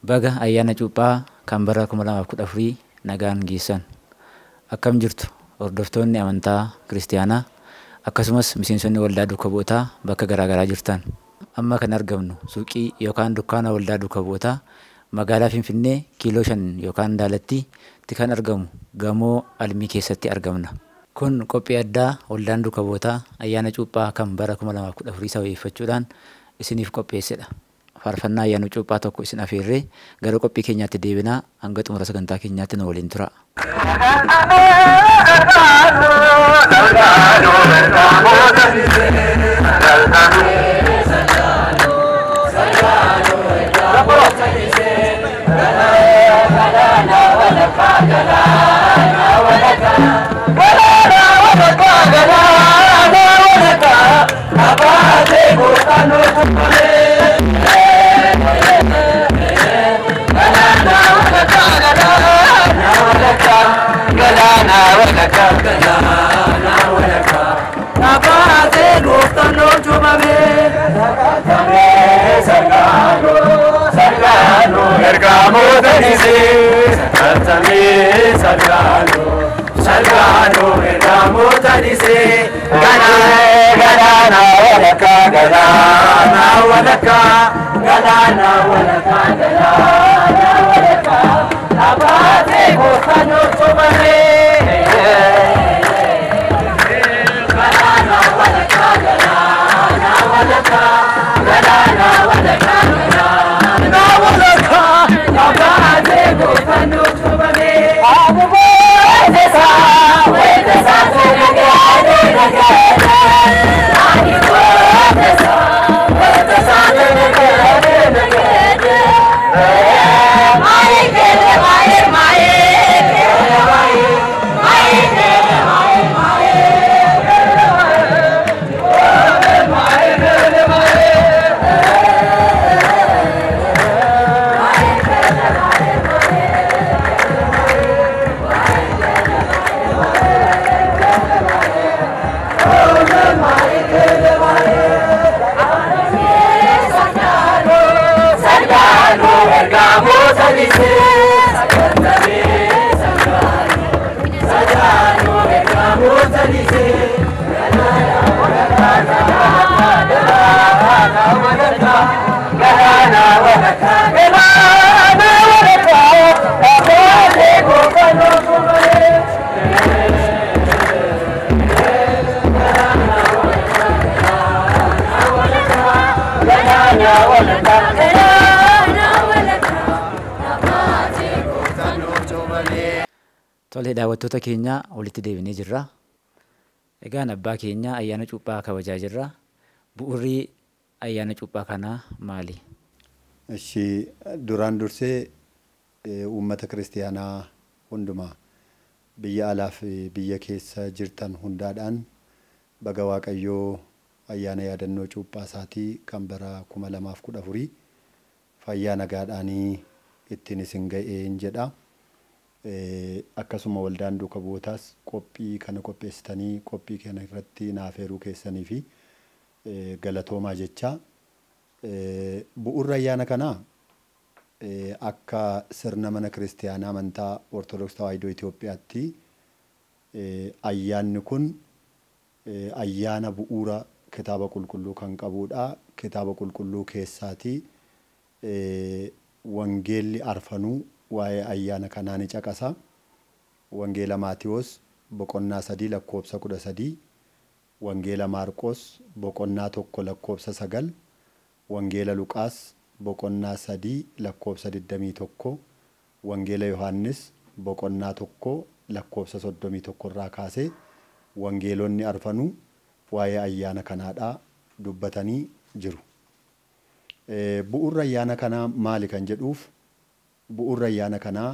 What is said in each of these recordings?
Baga ayyaana cuuphaa kan bara 2014 nagaan geessan. Akkam jirtu hordoftoonni amantaa kiristiyaanaa akkasumas miseensonni waldaa duuka bu'ootaa bakka garaagaraa jirtan. Amma kan argamnu suuqii yookaan dukkaana waldaa duuka bu'ootaa magaalaa Finfinnee kiiloo 5 yookaan Daalattiitti kan argamu gamoo Almii keessatti argamna. Kun qophii addaa waldaan duuka bu'ootaa ayyaana cuuphaa kan bara 2014 sababeeffachuudhaan isiniif qopheessedha. Faarfannaa ayyaana cuuphaa tokko isin afeerree gara qophii keenyaatti deebinaa hanga xumura sagantaa keenyaatti nu waliin tura. Tole daawwattoota keenya walitti deebinee jirra. Egaan abbaa keenya ayyaana cuuphaa kabajaa jirra. Bu'uurri ayyaana cuuphaa kanaa maali? Ishi duraan dursee uummata kiristiyaanaa hundumaa biyya alaa fi biyya keessa jirtan hundaadhaan baga Waaqayyoo ayyaana yaadannoo cuuphaa isaatii kan bara 2014 fayyaa nagaadhaanii ittiin isin ga'een jedha. Akkasuma waldaan duuka bu'ootaas qophii kana qopheessitanii qophii kana irratti naaf eeruu keessanii fi galatoomaa jecha. Bu'uurri ayyaana kanaa akka sirna mana kiristiyaanaa amantaa Ortodoksii Tawaahidoo Itoophiyaatti ayyaanni kun ayyaana bu'uura kitaaba qulqulluu kan qabudha. Kitaaba qulqulluu keessaatii wangeelli arfanuu waa'ee ayyaana kanaa ni caqasa. Wangeela Maatiyoos boqonnaa 3 lakkoofsa 13, Wangeela Maarqos boqonnaa 1 lakkoofsa 9, Wangeela Luqaas boqonnaa 3 lakkoofsa 21, Wangeela Yohaannis boqonnaa 1 lakkoofsa 31 irraa kaasee wangeelonni arfanuu waa'ee ayyaana kanaadhaa dubbatanii jiru. Bu'uurri ayyaana kanaa maali kan jedhuuf bu'uurri ayyaana kanaa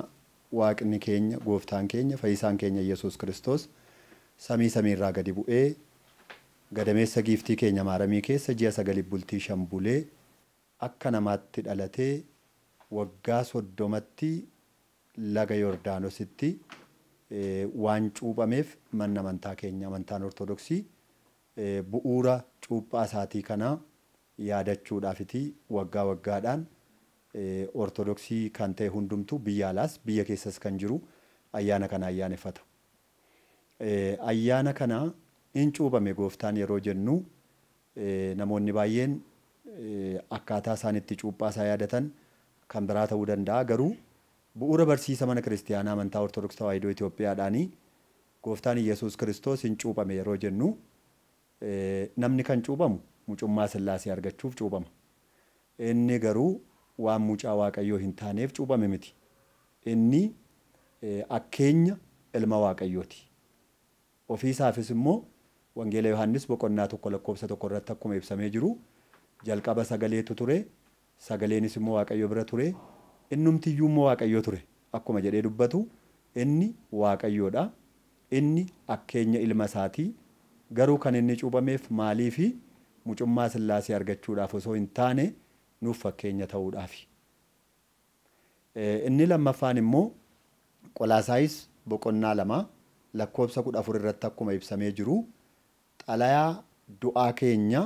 Waaqni keenya gooftaan keenya fayyisaan keenya Yesuus Kiristoos samii samiirraa gadi bu'ee gadameessa giiftii keenya maaramii keessa ji'a 9 bultii 5 bulee akka namaatti dhalatee waggaa 30tti laga Yordaanositti waan cuuphameef manni amantaa keenya amantaan Ortodoksii bu'uura cuuphaa isaatii kana yaadachuudhaafiti waggaa waggaadhaan Ortodoksii kan ta'e hundumtuu biyya alaas biyya keessas kan jiru ayyaana kana ayyaaneffata. Ayyaana kana hin cuuphame gooftaan yeroo jennu namoonni baay'een akkaataa isaan itti cuuphaa isaa yaadatan kan biraa ta'uu danda'a, garuu bu'uura barsiisa mana kiristiyaanaa amantaa Ortodoksii Tawaahidoo Itoophiyaadhaanii gooftaan Iyyasuus Kiristoos hin cuuphame yeroo jennu namni kan cuuphamu mucummaa Sillaasee argachuuf cuuphama. Inni garuu waan mucaa Waaqayyoo hin taaneef cuuphame miti. Inni akkeenya ilma Waaqayyooti. Ofiisaafis immoo Wangeela Yohaannis boqonnaa 1 lakkoofsa 1 irratti akkuma ibsamee jiru jalqaba sagaleetu ture, sagaleenis immoo Waaqayyo bira ture, innumtiyyuu immoo Waaqayyo ture akkuma jedhee dubbatu inni Waaqayyoodha. Inni akkeenya ilma isaatii, garuu kan inni cuuphameef maaliifi mucummaa Sillaasee argachuudhaaf osoo hin taane nuuf fakkeenya ta'uudhaafi. Inni lammaffaan immoo Qolaasaayis boqonnaa 2 lakkoofsa 14 irratti akkuma ibsamee jiru xalayaa du'aa keenya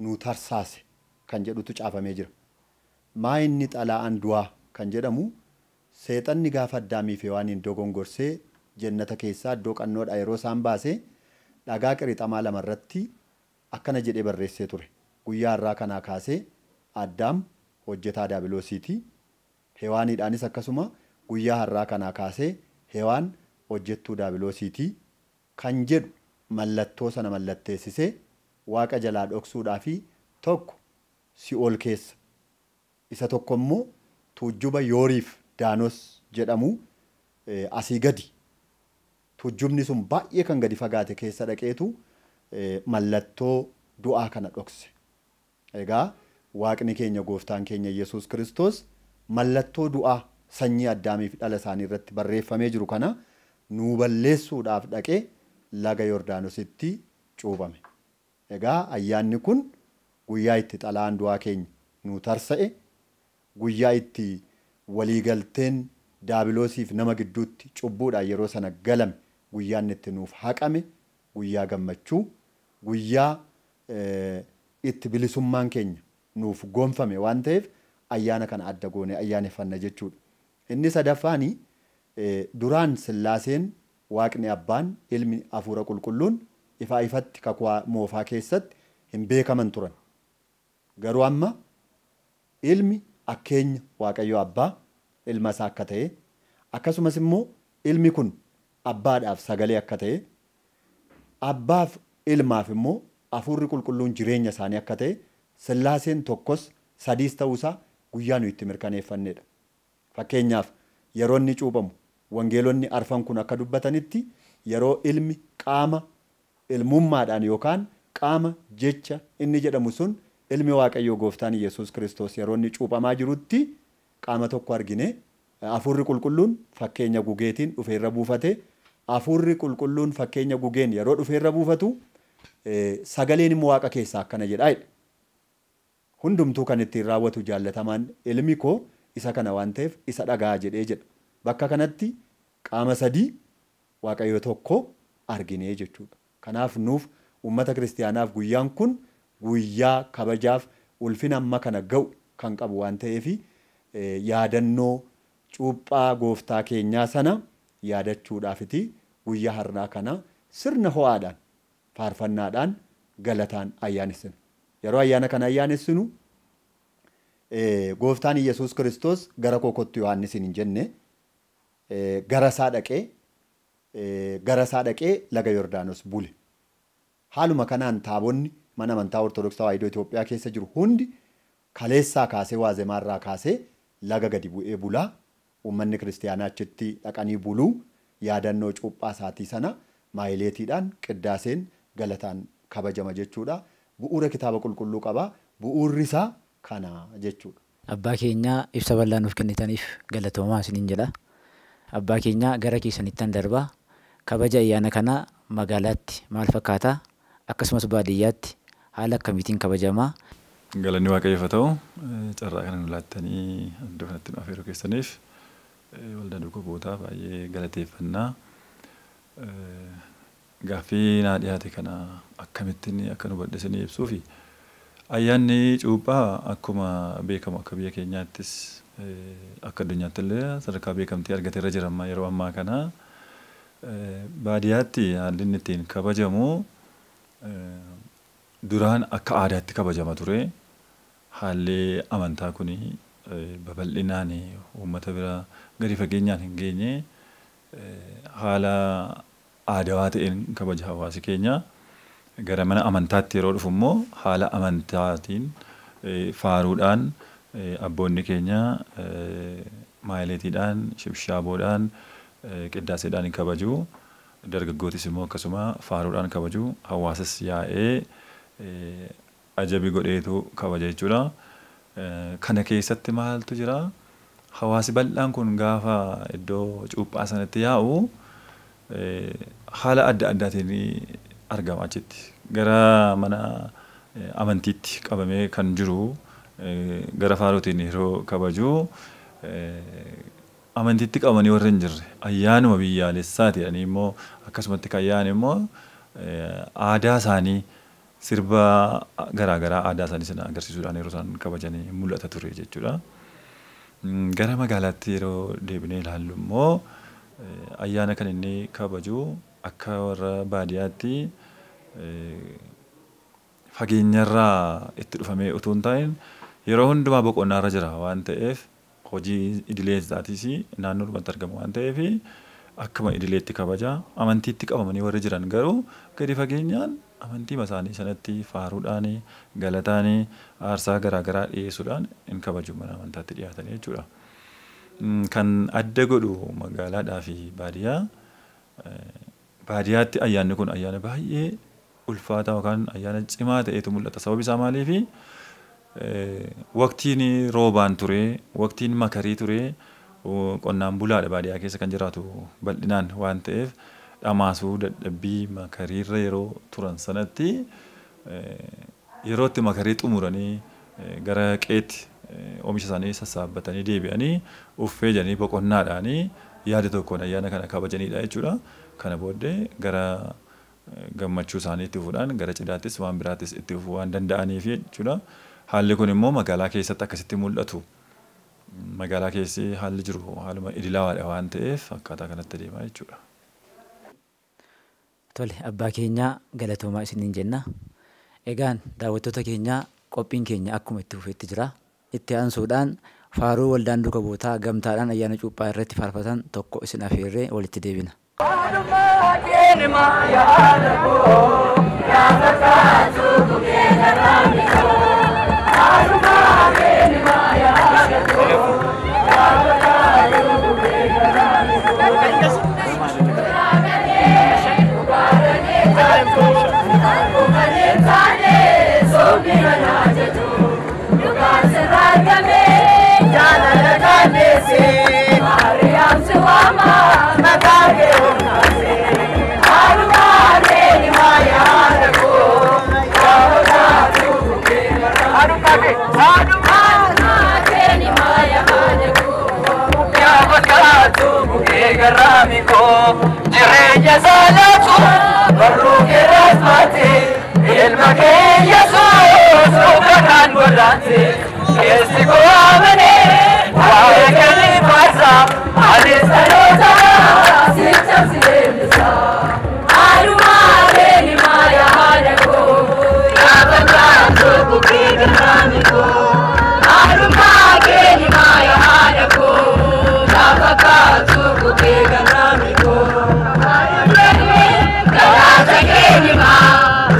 nu tarsaase kan jedhutu caafamee jira. Maa inni xalaa'aan du'aa kan jedhamu seexanni gaafa Addaamii fi Hewaaniin dogongorsee jannata keessaa iddoo qannoodha yeroo isaan baase dhagaa qirixamaa 2 irratti akkana jedhee barreessee ture. Guyyaa har'aa kanaa kaasee Addaam hojjetaa Daabiloosiiti. Hewaaniidhaanis akkasuma guyyaa har'aa kanaa kaasee Hewaan hojjettuu Daabiloosiiti kan jedhu mallattoo sana mallatteessisee Waaqa jalaa dhoksuudhaa fi tokko si'ool keessa isa tokko immoo tuujjuba Yooriif Daanos jedhamu asii gadi tuujjubni sun baay'ee kan gadi fagaate keessa dhaqeetu mallattoo du'aa kana dhokse. Egaa Waaqni keenya gooftaan keenya Yesuus Kiristoos mallattoo du'aa sanyii Addaamii fi dhala isaanii irratti barreeffamee jiru kana nuu balleessuudhaaf dhaqee laga Yordaanositti cuuphame. Egaa ayyaanni kun guyyaa itti xalaan du'aa keenya nuu tarsa'e, guyyaa itti waliigalteen Daabiloosiif nama gidduutti cubbuudhaan yeroo sana galame guyyaan itti nuuf haqame, guyyaa gammachuu, guyyaa itti bilisummaan keenya nuuf gonfame waan ta'eef ayyaana kana adda goone ayyaaneffanna jechuudha. Inni sadaffaani duraan Sillaaseen Waaqni Abbaan ilmi Hafuura Qulqulluun ifaa ifatti kakuu moofaa keessatti hin beekaman turan. Garuu amma ilmi akkeenya Waaqayyo Abbaa ilma isaa akka ta'e, akkasumas immoo ilmi kun abbaadhaaf sagalee akka ta'e, abbaaf ilmaaf immoo Hafuurri Qulqulluun jireenya isaanii akka ta'e, Sillaaseen tokkos sadiis ta'uusaa guyyaa nuyi itti mirkaneeffannedha. Fakkeenyaaf yeroo inni cuuphamu wangeelonni arfan kun akka dubbatanitti yeroo ilmi qaama ilmummaadhaan yookaan qaama jecha inni jedhamu sun ilmi Waaqayyoo gooftaan Yesuus Kiristoos yeroo inni cuuphamaa jirutti qaama tokko argine Hafuurri Qulqulluun fakkeenya gugeetiin dhufeerra buufate. Hafuurri Qulqulluun fakkeenya gugeen yeroo dhufeerra buufatu sagaleen immoo Waaqa keessaa akkana jedhaa jedha. Hundumtuu kan ittiin raawwatu jaallatamaan ilmi koo isa kana waan ta'eef isa dhagaa jedhee jedha. Bakka kanatti qaama sadii Waaqayyo tokko arginee jechuudha. Kanaaf nuuf uummata kiristiyaanaaf guyyaan kun guyyaa kabajaaf ulfina amma kana ga'u kan qabu waan ta'eef yaadannoo cuuphaa gooftaa keenyaa sana yaadachuudhaafiti guyyaa har'aa kana sirna ho'aadhaan faarfannaadhaan galataan ayyaanessinu. Yeroo ayyaana kana ayyaanessinu gooftaan Yesuus Kiristoos gara koo kottu Yohaannisiin hin jenne gara isaa dhaqee laga Yordaanos bule. Haaluma kanaan taabonni mana amantaa Ortodoksii Tawaahidoo Itoophiyaa keessa jiru hundi kaleessaa kaasee waazemaarraa kaasee laga gadi bu'ee bulaa. Uummanni kiristiyaanaa achitti dhaqanii buluu yaadannoo cuuphaa isaatii sana maayileetiidhaan qiddaaseen galataan kabajama jechuudha. Bu'uura kitaaba qulqulluu qaba. Bu'uurri isaa kana jechuudha. Abbaa keenyaa ibsa bal'aa nuuf kennitaniif galatoomaa isiniin jedha. Abbaa keenyaa gara keessanittan darbaa. Kabaja ayyaana kanaa magaalaatti maal fakkaata? Akkasumas baadiyyaatti haala akkamiitiin kabajamaa? Galanni Waaqayyoof haa ta'u, carraa kana nu laattanii iddoo kanatti nu afeeruu keessaniif waldaa duukaa bu'ootaa baay'ee galateeffannaa. Gaaffii naa dhiyaate kana akkamittiin akka nu hubadhe isinii ibsuufi Ayyaanni cuuphaa akkuma beekamu akka biyya keenyaattis akka addunyaatti illee sadarkaa beekamtii argateerra jira amma yeroo ammaa kana. Baadiyyaatti haalli inni ittiin kabajamu duraan akka aadaatti kabajama ture. Haalli amantaa kuni babal'inaan uummata bira gadi fageenyaan hin geenye haala aadawaa ta'een kabaja hawaasi keenya. Gara mana amantaatti yeroo dhufu immoo haala amantaatiin faaruudhaan abboonni keenya maayiletiidhaan, shibshaaboodhaan, qiddaaseedhaan hin kabaju. Dargaggootis immoo akkasuma faaruudhaan kabaju. Hawaasas yaa'ee ajabi godheetu kabaja jechuudha. Kana keessatti maaltu jira? Hawaasi bal'aan kun gaafa iddoo cuuphaa sanatti yaa'u haala adda addaatiin argama achitti. Gara mana amantiitti qabamee kan jiru gara faaruutiin yeroo kabaju amantiitti qabamanii warra hin jirre ayyaanuma biyyaalessaati jedhanii immoo akkasumatti kan yaa'an immoo aadaa isaanii sirba garaagaraa aadaa isaanii sana agarsiisuudhaan yeroo isaan kabajanii mul'ata ture jechuudha. Gara magaalaatti yeroo deebinee ilaallu immoo ayyaana kan inni kabaju akka warra baadiyyaatti fageenyarraa itti dhufamee utuu hin ta'in yeroo hundumaa boqonnaarra jira waan ta'eef hojii idilee isaatis naannoodhumatti argamu waan ta'eef akkuma idileetti kabaja. Amantiitti qabamanii warri jiran garuu gadi fageenyaan amantii isaanii sanatti faaruudhaan, galataan, aarsaa garaagaraa dhiyeessuudhaan hin kabaju mana amantaatti dhiyaatanii jechuudha. Kan adda godhu magaalaadhaa fi baadiyyaa, baadiyyaatti ayyaanni kun ayyaana baay'ee ulfaataa yookaan ayyaana cimaa ta'etu mul'ata. Sababi isaa maaliifi waqtiin roobaan ture, waqtiin makarii ture, qonnaan bulaadha baadiyyaa keessa kan jiraatu bal'inaan waan ta'eef dhamaasuu dadhabbii makariirra yeroo turan sanatti yeroo itti makarii xumuranii gara qeetti oomisha isaanii sassaabbatanii deebi'anii uffee jedhanii boqonnaadhaanii yaada tokkoon ayyaana kana kabajanidha jechuudha. Kana booddee gara gammachuu isaanii itti fufuudhaan gara cidhaattis waan biraattis itti fufuu waan danda'aniif jechuudha. Haalli kun immoo magaalaa keessatti akkasitti mul'atu. Magaalaa keessi haalli jiru haaluma idilawaadha waan ta'eef akkaataa kanatti adeemaa jechuudha. Tole, abbaa keenyaa galatoomaa isiniin jenna. Egaan daawwattoota keenyaa qophiin keenya akkuma itti fufeetti jira. Itti aansuudhaan faaruu waldaan duuka bu'ootaa gamtaadhaan ayyaana cuuphaa irratti faarfatan tokko isin afeerree walitti deebina. Jireenya saalatu barruu keerras baate ilma kee Yesuus dhugaadhaan godhaante keessi koo amanee waa'ee kenni faarsa anis dhaloota si cabsi leellisa. Adumaa keeni maaya haadha koo gaafa kaatu bukkee garaami koo. Adumaa keeni maaya haadha koo gaafa kaatu bukkee garaami koo. Galaata keeni maa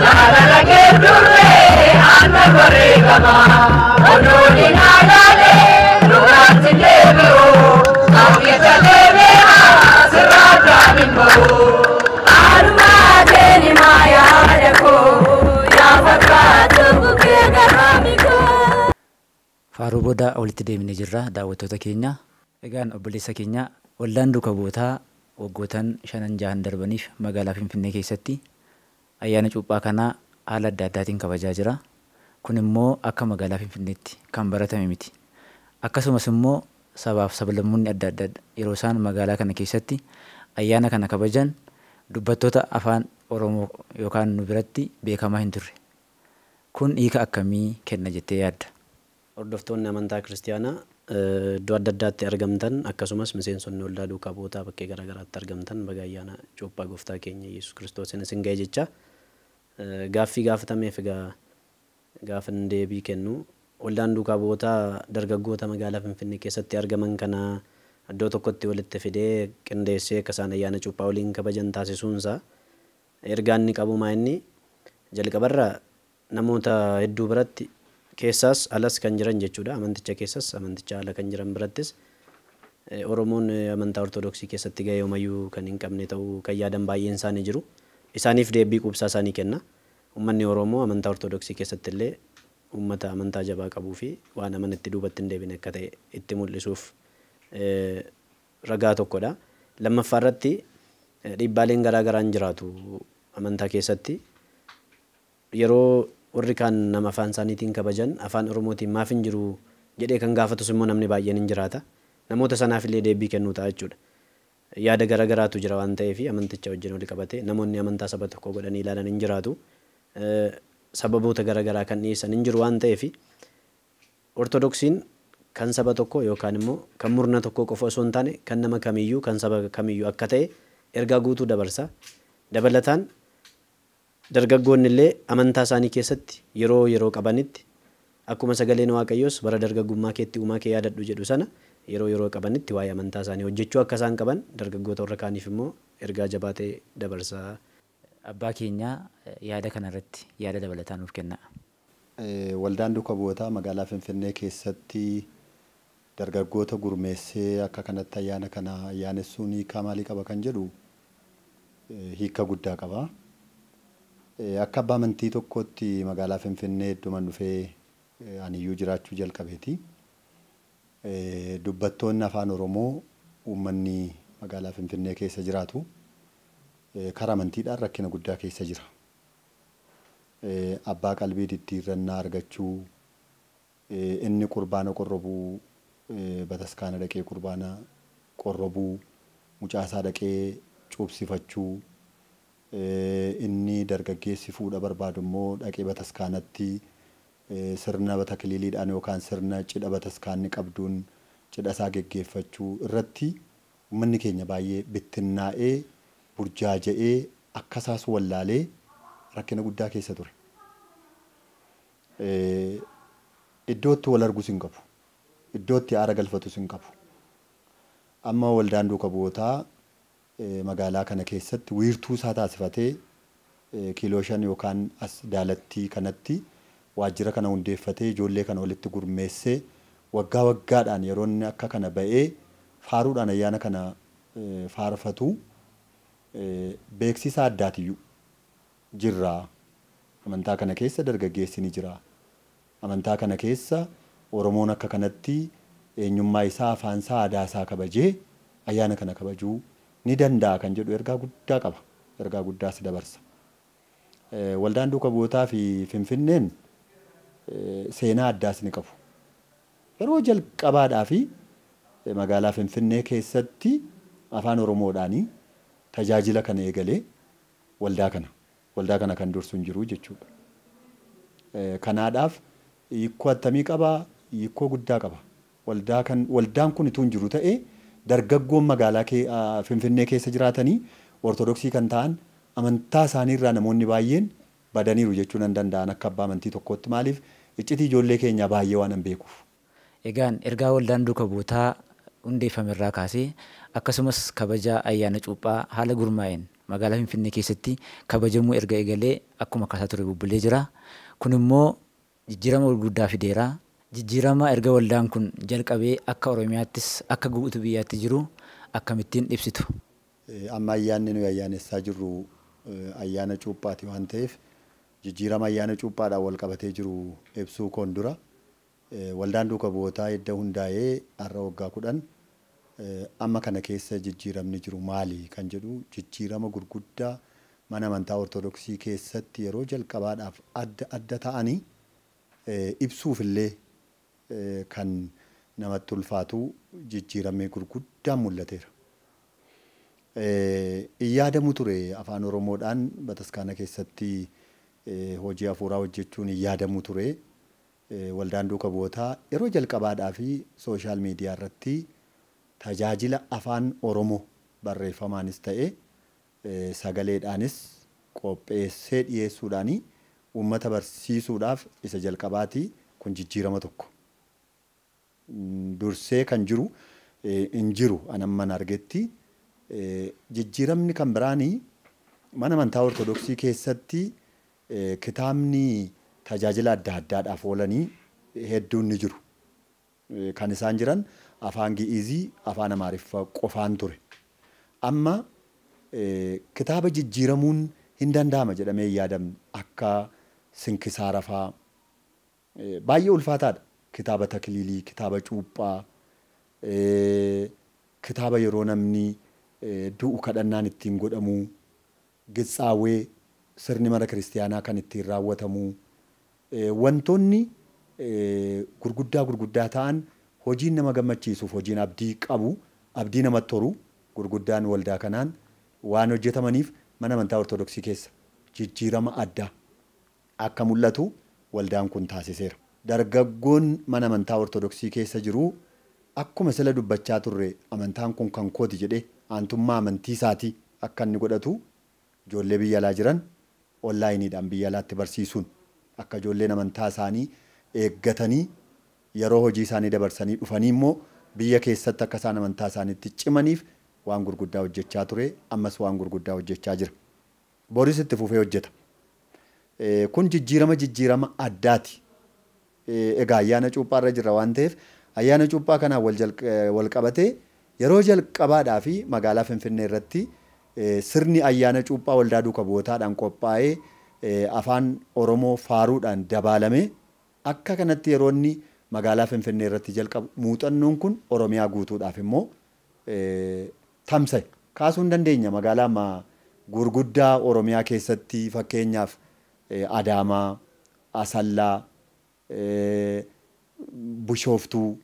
jaalala kee durree aanna bareegama. Oduun naadaalee dhugaatti deebi'u kaawwita deebi'a sirraa daa'im ba'u. Adumaa keeni maaya haadha koo gaafa kaatu bukkee garaami koo. Faaruu booda walitti deebinee jirra daawwattoota keenya. Egaan obboleessa keenya waldaan duuka bu'ootaa waggootan 5-6 darbaniif magaalaa Finfinnee keessatti ayyaana cuuphaa kanaa haala adda addaatiin kabajaa jira. Kun immoo akka magaalaa Finfinneetti kan baratame miti. Akkasumas immoo sabaaf sablammoonni adda addaa yeroo isaan magaalaa kana keessatti ayyaana kana kabajan dubbattoota afaan Oromoo yookaan nu biratti beekamaa hin turre. Kun hiika akkamii kenna jettee yaadda? Hordoftoonni amantaa kiristiyaanaa iddoo adda addaatti argamtan akkasumas miseensonni waldaa duukaa bu'ootaa bakkee garaagaraatti argamtan baga ayyaana cuuphaa gooftaa keenya Yesuus Kiristoosiin isin ga'e jecha gaaffii gaafatameef egaa gaafan deebii kennu waldaan duukaa bu'ootaa dargaggoota magaalaa Finfinnee keessatti argaman kana iddoo tokkotti walitti fidee qindeessee akka isaan ayyaana cuuphaa waliin kabajan taasisuunsaa ergaa inni qabu maa inni jalqabarra namoota hedduu biratti keessaas alas kan jiran jechuudha. Amanticha keessas amanticha ala kan jiran birattis Oromoon amantaa Ortodoksii keessatti gahee homayyuu kan hin qabne ta'uu kan yaadan baay'een isaanii jiru. Isaaniif deebii quubsaa isaanii kenna. Uummanni Oromoo amantaa Ortodoksii keessatti illee uummata amantaa jabaa qabuu fi waan amanatti duubatti hin deebine akka ta'e itti mul'isuuf ragaa tokkodha. Lammaffaa irratti dhiibbaaleen garaa garaan jiraatu amantaa keessatti. Yeroo warri kaan nama afaan isaaniitiin kabajan afaan Oromootiin maaf hin jiru jedhee kan gaafatus immoo namni baay'een hin jiraata. Namoota sanaaf illee deebii kennuu ta'a jechuudha. Yaada garaa garaatu jira waan ta'eef amanticha wajjin wal qabate namoonni amantaa saba tokko godhanii ilaalan hin jiraatu. Sababoota garaa garaa kan dhiyeessan hin jiru waan ta'eef Ortodoksiin kan saba tokko yookaan immoo kan murna tokko qofa osoo hin taane kan nama kamiyyuu kan saba kamiyyuu akka ta'e ergaa guutuu dabarsa. Dabalataan dargaggoonni illee amantaa isaanii keessatti yeroo yeroo qabanitti akkuma sagaleen Waaqayyoos bara dargaggummaa keetti uumaa kee yaadadhu jedhu sana yeroo yeroo qabanitti waa'ee amantaa isaanii hojjechuu akka isaan qaban dargaggoota warra kaaniif immoo ergaa jabaa ta'e dabarsa. Abbaa keenya yaada kanarratti yaada dabalataa nuuf kenna. Waldaan duukaa bu'ootaa magaalaa Finfinnee keessatti dargaggoota gurmeessee akka kanatti ayyaana kana ayyaanessuun hiikaa maalii qaba kan jedhu hiika guddaa qaba. Akka abbaa amantii tokkotti magaalaa Finfinnee iddoon dhufee aniyyuu jiraachuu jalqabeeti. Dubbattoonni afaan Oromoo uummanni magaalaa Finfinnee keessa jiraatu karaa amantiidhaan rakkina guddaa keessa jira. Abbaa qalbii diddiirrannaa argachuu, inni qurbaana qorrobuu, bataskaana dhaqee qurbaana qorrobuu, mucaasaa dhaqee cuubsifachuu, inni dargaggeessi fuudha barbaadu immoo dhaqee bataskaanatti sirna batakiliiliidhaan yookaan sirna cidha bataskaanni qabduun cidha isaa geggeeffachuu irratti uummanni keenya baay'ee bittinnaa'ee burjaaja'ee akkasaas wallaalee rakkina guddaa keessa ture. Iddootti wal arguus hin qabu. Iddootti aara galfatus hin qabu. Amma waldaan duukaa bu'ootaa magaalaa kana keessatti wiirtuu isaa taasifatee kiiloo 5 yookaan as daalattii kanatti waajjira kana hundeeffatee ijoollee kana walitti gurmeessee waggaa waggaadhaan yeroo inni akka kana ba'ee faaruudhaan ayyaana kana faarfatu beeksisa addaatiyyuu jirra. Amantaa kana keessa dargaggeessi ni jira. Amantaa kana keessa Oromoon akka kanatti eenyummaa isaa, afaan isaa, aadaa isaa kabajee ayyaana kana kabajuu ni danda'a kan jedhu ergaa guddaa qaba. Ergaa guddaas dabarsa. Waldaan duukaa bu'ootaa fi Finfinneen seenaa addaas ni qabu. Yeroo jalqabaadhaa fi magaalaa Finfinnee keessatti afaan Oromoodhaanii tajaajila kana eegalee waldaa kana kan dursu hin jiru jechuudha. Kanaadhaaf hiikoo attamii qabaa? Hiikoo guddaa qaba. Waldaan kun utuu hin jiru ta'ee dargaggoon magaalaa Finfinnee keessa jiraatanii Ortodoksii kan ta'an amantaa isaaniirraa namoonni baay'een badaniiru jechuu nan danda'an akka abbaa amantii tokkootti. Maaliif iccitii ijoollee keenyaa baay'ee waan hin beekuuf. Egaan ergaa waldaan duukaa bu'ootaa hundeeffame irraa kaasee akkasumas kabaja ayyaana cuuphaa haala gurmaa'een magaalaa Finfinnee keessatti kabajamuu erga eegalee akkuma kaasaa ture bubbulee jira. Kun immoo jijjiirama gurguddaa fideera. Jijjiirama erga waldaan kun jalqabee akka Oromiyaattis akka guutuu biyyaatti jiru akkamittiin ibsitu? Amma ayyaanni nuyi ayyaanessaa jirru ayyaana cuuphaati waan ta'eef jijjiirama ayyaana cuuphaadhaan wal qabatee jiru ibsuu koon dura waldaan duukaa bu'ootaa edda hundaa'ee har'a waggaa 10 amma kana keessa jijjiiramni jiru maali kan jedhu jijjiirama gurguddaa mana amantaa Ortodoksii keessatti yeroo jalqabaadhaaf adda adda ta'anii ibsuufillee kan namatti ulfaatu jijjiiramni gurguddaan mul'ateera. Yaadamu ture afaan Oromoodhaan bataskaana keessatti hojii hafuuraa hojjechuun hin yaadamu ture. Waldaan duuka bu'ootaa yeroo jalqabaadhaa fi social media irratti tajaajila afaan Oromoo barreeffamaanis ta'e sagaleedhaanis qopheessee dhiyeessuudhaan uummata barsiisuudhaaf isa jalqabaati. Kun jijjiirama tokko. Dursee kan jiru hin jiru anamman argetti. Jijjiiramni kan biraanii mana amantaa Ortodoksii keessatti kitaabni tajaajila adda addaadhaaf oolanii hedduun ni jiru. Kan isaan jiran afaan Gi'izii, afaan Amaariffaa qofaan ture. Amma kitaaba jijjiiramuun hin danda'ama jedhamee hin yaadamne akka sinkisaara fa'aa baay'ee ulfaataadha. Kitaaba takliilii, kitaaba cuuphaa, kitaaba yeroo namni du'u kadhannaan ittiin godhamu, gitsaawwee sirni mana kiristiyaanaa kan ittiin raawwatamu, wantoonni gurguddaa gurguddaa ta'an hojiin nama gammachiisuuf hojiin abdii qabu, abdii namatti horu gurguddaan waldaa kanaan waan hojjetamaniif mana amantaa Ortodoksii keessa jijjiirama addaa akka mul'atu waldaan kun taasiseera. Dargaggoon mana amantaa Ortodoksii keessa jiru akkuma sila dubbachaa turre amantaan kun kan kooti jedhee aantummaa amantii isaatii akka inni godhatu ijoollee biyya alaa jiran onlaayiniidhaan biyya alaatti barsiisuun akka ijoolleen amantaa isaanii eeggatanii yeroo hojii isaanii dabarsanii dhufanii immoo biyya keessatti akka isaan amantaa isaaniitti cimaniif waan gurguddaa hojjechaa ture, ammas waan gurguddaa hojjechaa jira. Boris itti fufee hojjeta. Kun jijjiirama addaati. Egaa ayyaana cuuphaa irra jirra waan ta'eef ayyaana cuuphaa kanaan wal qabatee yeroo jalqabaadhaa fi magaalaa Finfinnee irratti sirni ayyaana cuuphaa waldaa duuka bu'ootaadhaan qophaa'ee afaan Oromoo faaruudhaan dabaalamee akka kanatti yeroo inni magaalaa Finfinnee irratti jalqabu muuxannoon kun Oromiyaa guutuudhaaf immoo tamsa'e. Kaasuu hin dandeenya magaalaa gurguddaa Oromiyaa keessatti fakkeenyaaf Adaamaa, Asallaa, Bishooftuu,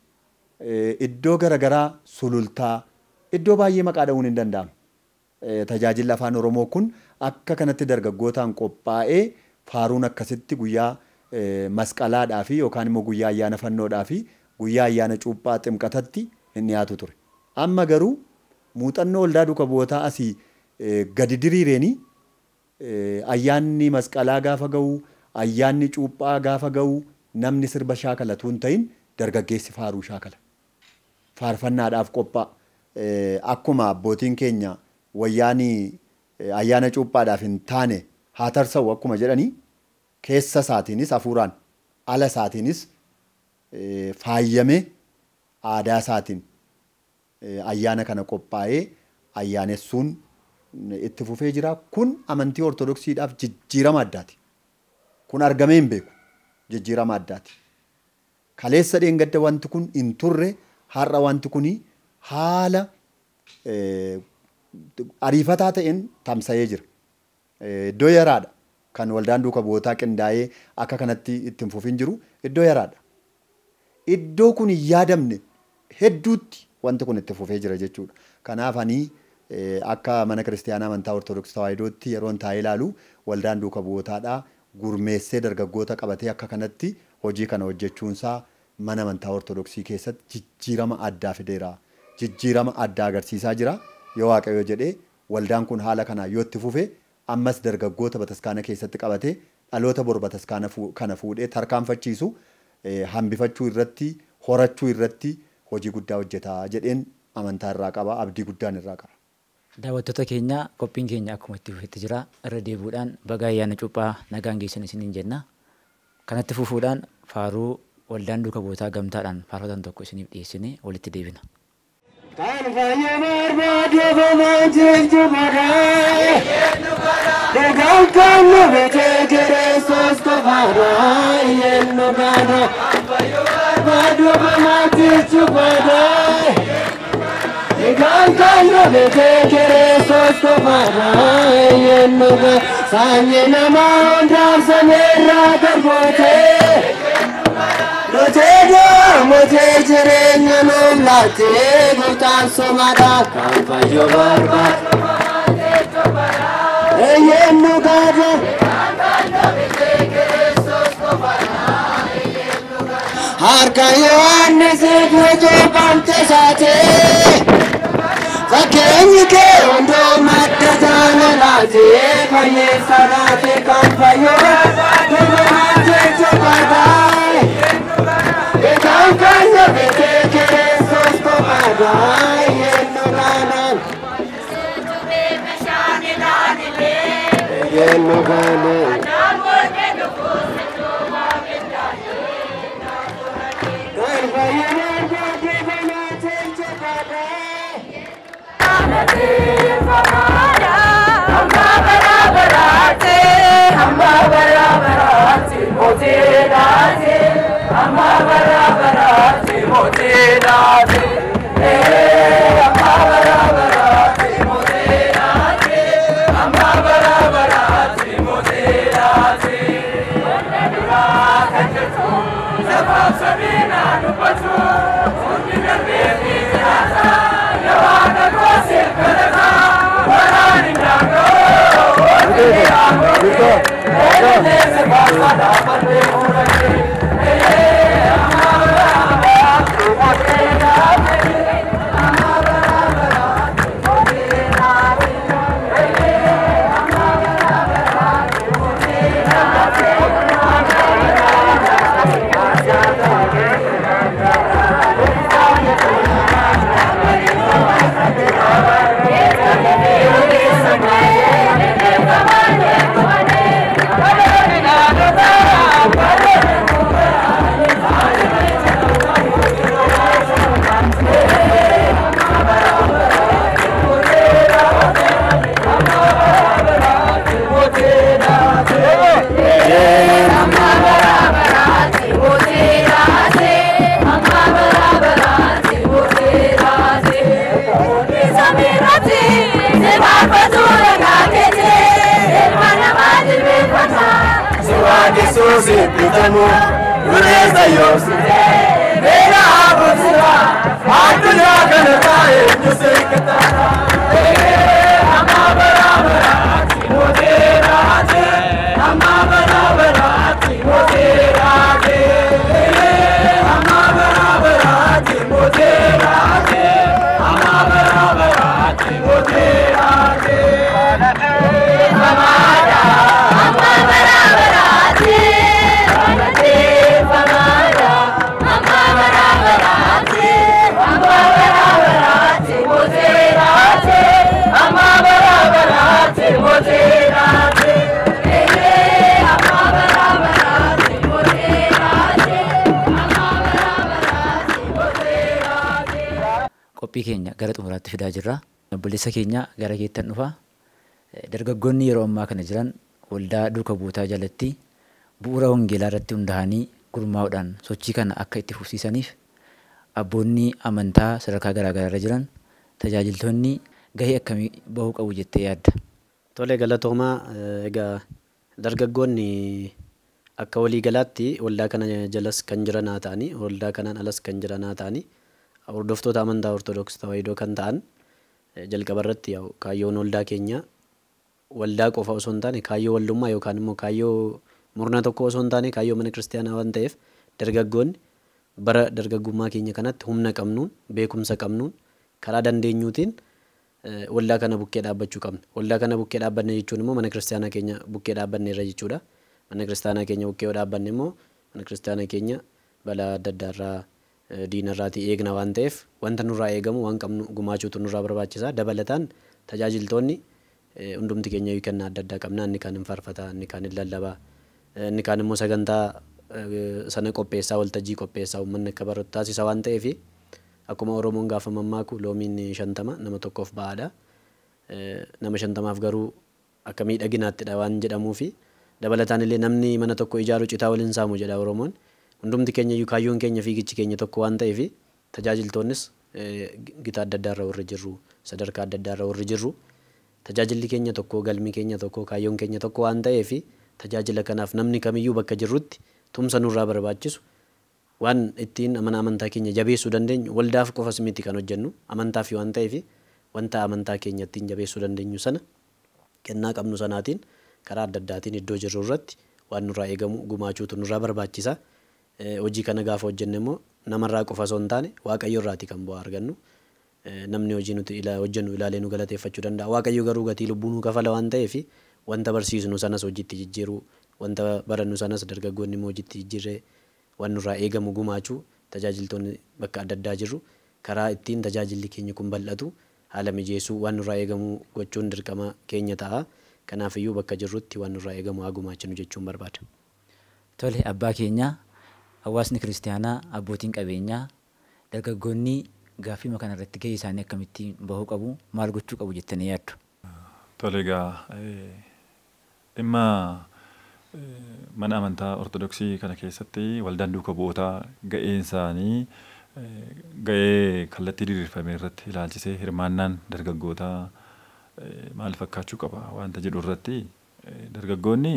iddoo garaagaraa Sulultaa, iddoo baay'ee maqaa dha'uun hin danda'amu. Tajaajilli afaan Oromoo kun akka kanatti dargaggootaan qophaa'ee faaruun akkasitti guyyaa masqalaadhaa fi yookaan immoo guyyaa ayyaana fannoodhaa fi guyyaa ayyaana cuuphaa ximqatatti hin dhiyaatu ture. Amma garuu muuxannoo waldaa duuka bu'ootaa asii gadi diriireenii ayyaanni masqalaa gaafa ga'u, ayyaanni cuuphaa gaafa ga'u namni sirba shaakalatu hin ta'in dargaggeessi faaruu shaakala. Faarfannaadhaaf qophaa'a. Akkuma abbootiin keenya wayyaanii ayyaana cuuphaadhaaf hin taane haa tarsa'u akkuma jedhanii keessa isaatiinis hafuuraan ala isaatiinis faayyamee aadaa isaatiin ayyaana kana qophaa'ee ayyaanessuun itti fufee jira. Kun amantii Ortodoksiidhaaf jijjiirama addaati. Kun argamee hin beeku. Jijjiirama addaati. Kaleessa dheengadda wanti kun hin turre, har'a wanti kun haala ariifataa ta'een tamsa'ee jira. Iddoo yaraadha. Kan waldaan duuka bu'ootaa qindaa'ee akka kanatti ittiin fufin jiru iddoo yaraadha. Iddoo kun hin yaadamne hedduutti wanti kun itti fufee jira jechuudha. Kanaaf ani akka mana kiristiyaanaa amantaa Ortodoksii Tawaahidootti yeroon taa'ee ilaalu waldaan duuka bu'ootaadhaa gurmeessee dargaggoota qabatee akka kanatti hojii kana hojjechuunsaa mana amantaa Ortodoksii keessatti jijjiirama addaa fideera. Jijjiirama addaa agarsiisaa jira. Yoo Waaqayyo jedhee waldaan kun haala kanaan yoo itti fufe ammas dargaggoota bataskaana keessatti qabatee dhaloota bor bataskaana kana fuudhee tarkaanfachiisu hambifachuu irratti horachuu irratti hojii guddaa hojjetaa jedheen amantaa irraa qaba, abdii guddaan irraa qaba. Daawwattoota keenya qophiin keenya akkuma itti fufetti jira. Irra deebi'uudhaan baga ayyaana cuuphaa nagaan geessan isiniin jenna. Kanatti fufuudhaan faaruu waldaan duuka bu'ootaa gamtaadhaan faarfatan tokko isiniif dhiyeessinee walitti deebina. Kan fayyee barbaadamaa jijjiirraa dhugaan kan nu bitee Kiristoos qofaadha yennu gaadha. Barbaadamaa jijjiirraa dhugaan kan nu bitee Kiristoos qofaadha yennu gaadha. Sanyii namaa hundaaf samiirraa darbootee. Motee motee jireenya nuuf laattee gooftaan somaadha kan fayyoo barbaadu. Eyyeennu gaadha. Harka Yohaannisiif cuuphamte isaati. Fakkeenyi kee hunduu madda jaalalaati. Fayyisaa kan fayyoo dhugumaan jechuudha. Eetaan kan nabitee Kiristoos qofaadha. Eyyeennu gaanaan. Eyyeennu gaanaan. Kan fayyinaan guddifama jechuudha. Qophii keenya gara xumuraatti fidaa jirra. Obboleessa keenya gara keettan dhufa. Dargaggoonni yeroo ammaa kana jiran waldaa duuka buutaa jalatti bu'uura wangeelaa irratti hundaa'anii gurmaa'uudhaan sochii kana akka itti fufsiisaniif abboonni amantaa sadarkaa garaa garaa irra jiran tajaajiltoonni gahee akkamii bahuu qabu jettee yaadda? Tole, galatoomaa. Egaa dargaggoonni akka waliigalaatti waldaa kana jalas kan jiran haa ta'anii, waldaa kanaan alas kan jiran haa ta'anii, hordoftoota amantaa Ortodoksii Tawaahidoo kan ta'an, jalqaba irratti yaa'u kaayyoon waldaa keenya waldaa qofa osoo hin taane, kaayyoo waldummaa yookaan immoo kaayyoo murna tokko osoo hin taane, kaayyoo mana kiristaanaa waan ta'eef, dargaggoonni bara dargaggummaa keenya kanatti humna qabnuun, beekumsa qabnuun, karaa dandeenyuutiin waldaa kana bukkee dhaabbachuu qabna. Waldaa kana bukkee dhaabbanne jechuun immoo mana kiristaanaa keenya bukkee dhaabbanne irra jechuudha. Mana kiristaanaa keenya bukkee yoo dhaabbanne immoo mana kiristaanaa keenya balaa adda addaa irraa, diina irraatii eegna waan ta'eef, wanta nurraa eegamu waan qabnu gumaachuutu nurraa barbaachisa. Dabalataan tajaajiltoonni hundumti keenya kennaa adda addaa qabna. Inni kaan hin faarfata, inni kaan hin lallabaa, inni kaan immoo sagantaa sana qopheessaa, waltajjii qopheessaa, uummanni akka baratu taasisa waan ta'eef, akkuma Oromoon gaafa mammaaku loomiin 50 nama tokkoof ba'aadha. Nama 50f garuu akka miidhaginaattidha waan jedhamuufi, dabalataan illee namni mana tokko ijaaru citaa waliin saamu jedha Oromoon. Hundumti keenya iyyuu kaayyoon keenya, fiigichi keenya tokko waan ta'eef, tajaajiltoonnis gita adda addaa irra warri jirru, sadarkaa adda addaa irra warri jirru, tajaajilli keenya tokko, galmi keenya tokko, kaayyoon keenya tokko waan ta'eef, tajaajila kanaaf namni kamiyyuu bakka jirrutti tumsa nurraa barbaachisu, waan ittiin mana amantaa keenya jabeessuu dandeenyu, waldaaf qofas miti kan hojjennu, amantaaf waan ta'eef, wanta amantaa keenya ittiin jabeessuu dandeenyu sana Kennaa qabnu sanaatiin karaa adda addaatiin iddoo jirru irratti waan nurraa eegamu gumaachuutu nurraa barbaachisa. Hojii kana gaafa hojjenne immoo namarraa qofa osoo hin taane Waaqayyo irraati kan bu'aa argannu. Namni hojii nuti hojjennu ilaalee nu galateeffachuu danda'a. Waaqayyo garuu gatii lubbuu nuu kafala waan ta'eef wanta barsiisnu sanas hojiitti jijjiiruu, wanta barannu sanas dargaggoonni immoo hojiitti jijjiirree waan nurraa eegamu gumaachuu, tajaajiltoonni bakka adda addaa jirru karaa ittiin tajaajilli keenya kun bal'atu haala mijeessuu waan nurraa eegamu gochuun dirqama keenya ta'a. Kanaafiyyuu bakka jirrutti waan nurraa eegamu haa gumaachinu jechuun barbaada. Tole abbaa keenya, hawaasni kiristaanaa, abbootiin qabeenyaa, dargaggoonni gaaffii kana irratti gahee isaanii akkamittiin bahuu qabu, maal gochuu qabu jettanii yaaddu? Tole egaa dhimma mana amantaa Ortodoksii kana keessatti waldaan duuka bu'ootaa ga'een isaanii ga'ee kallattii diriirfame irratti ilaalchisee hirmaannaan dargaggootaa maal fakkaachuu qaba wanta jedhu irratti dargaggoonni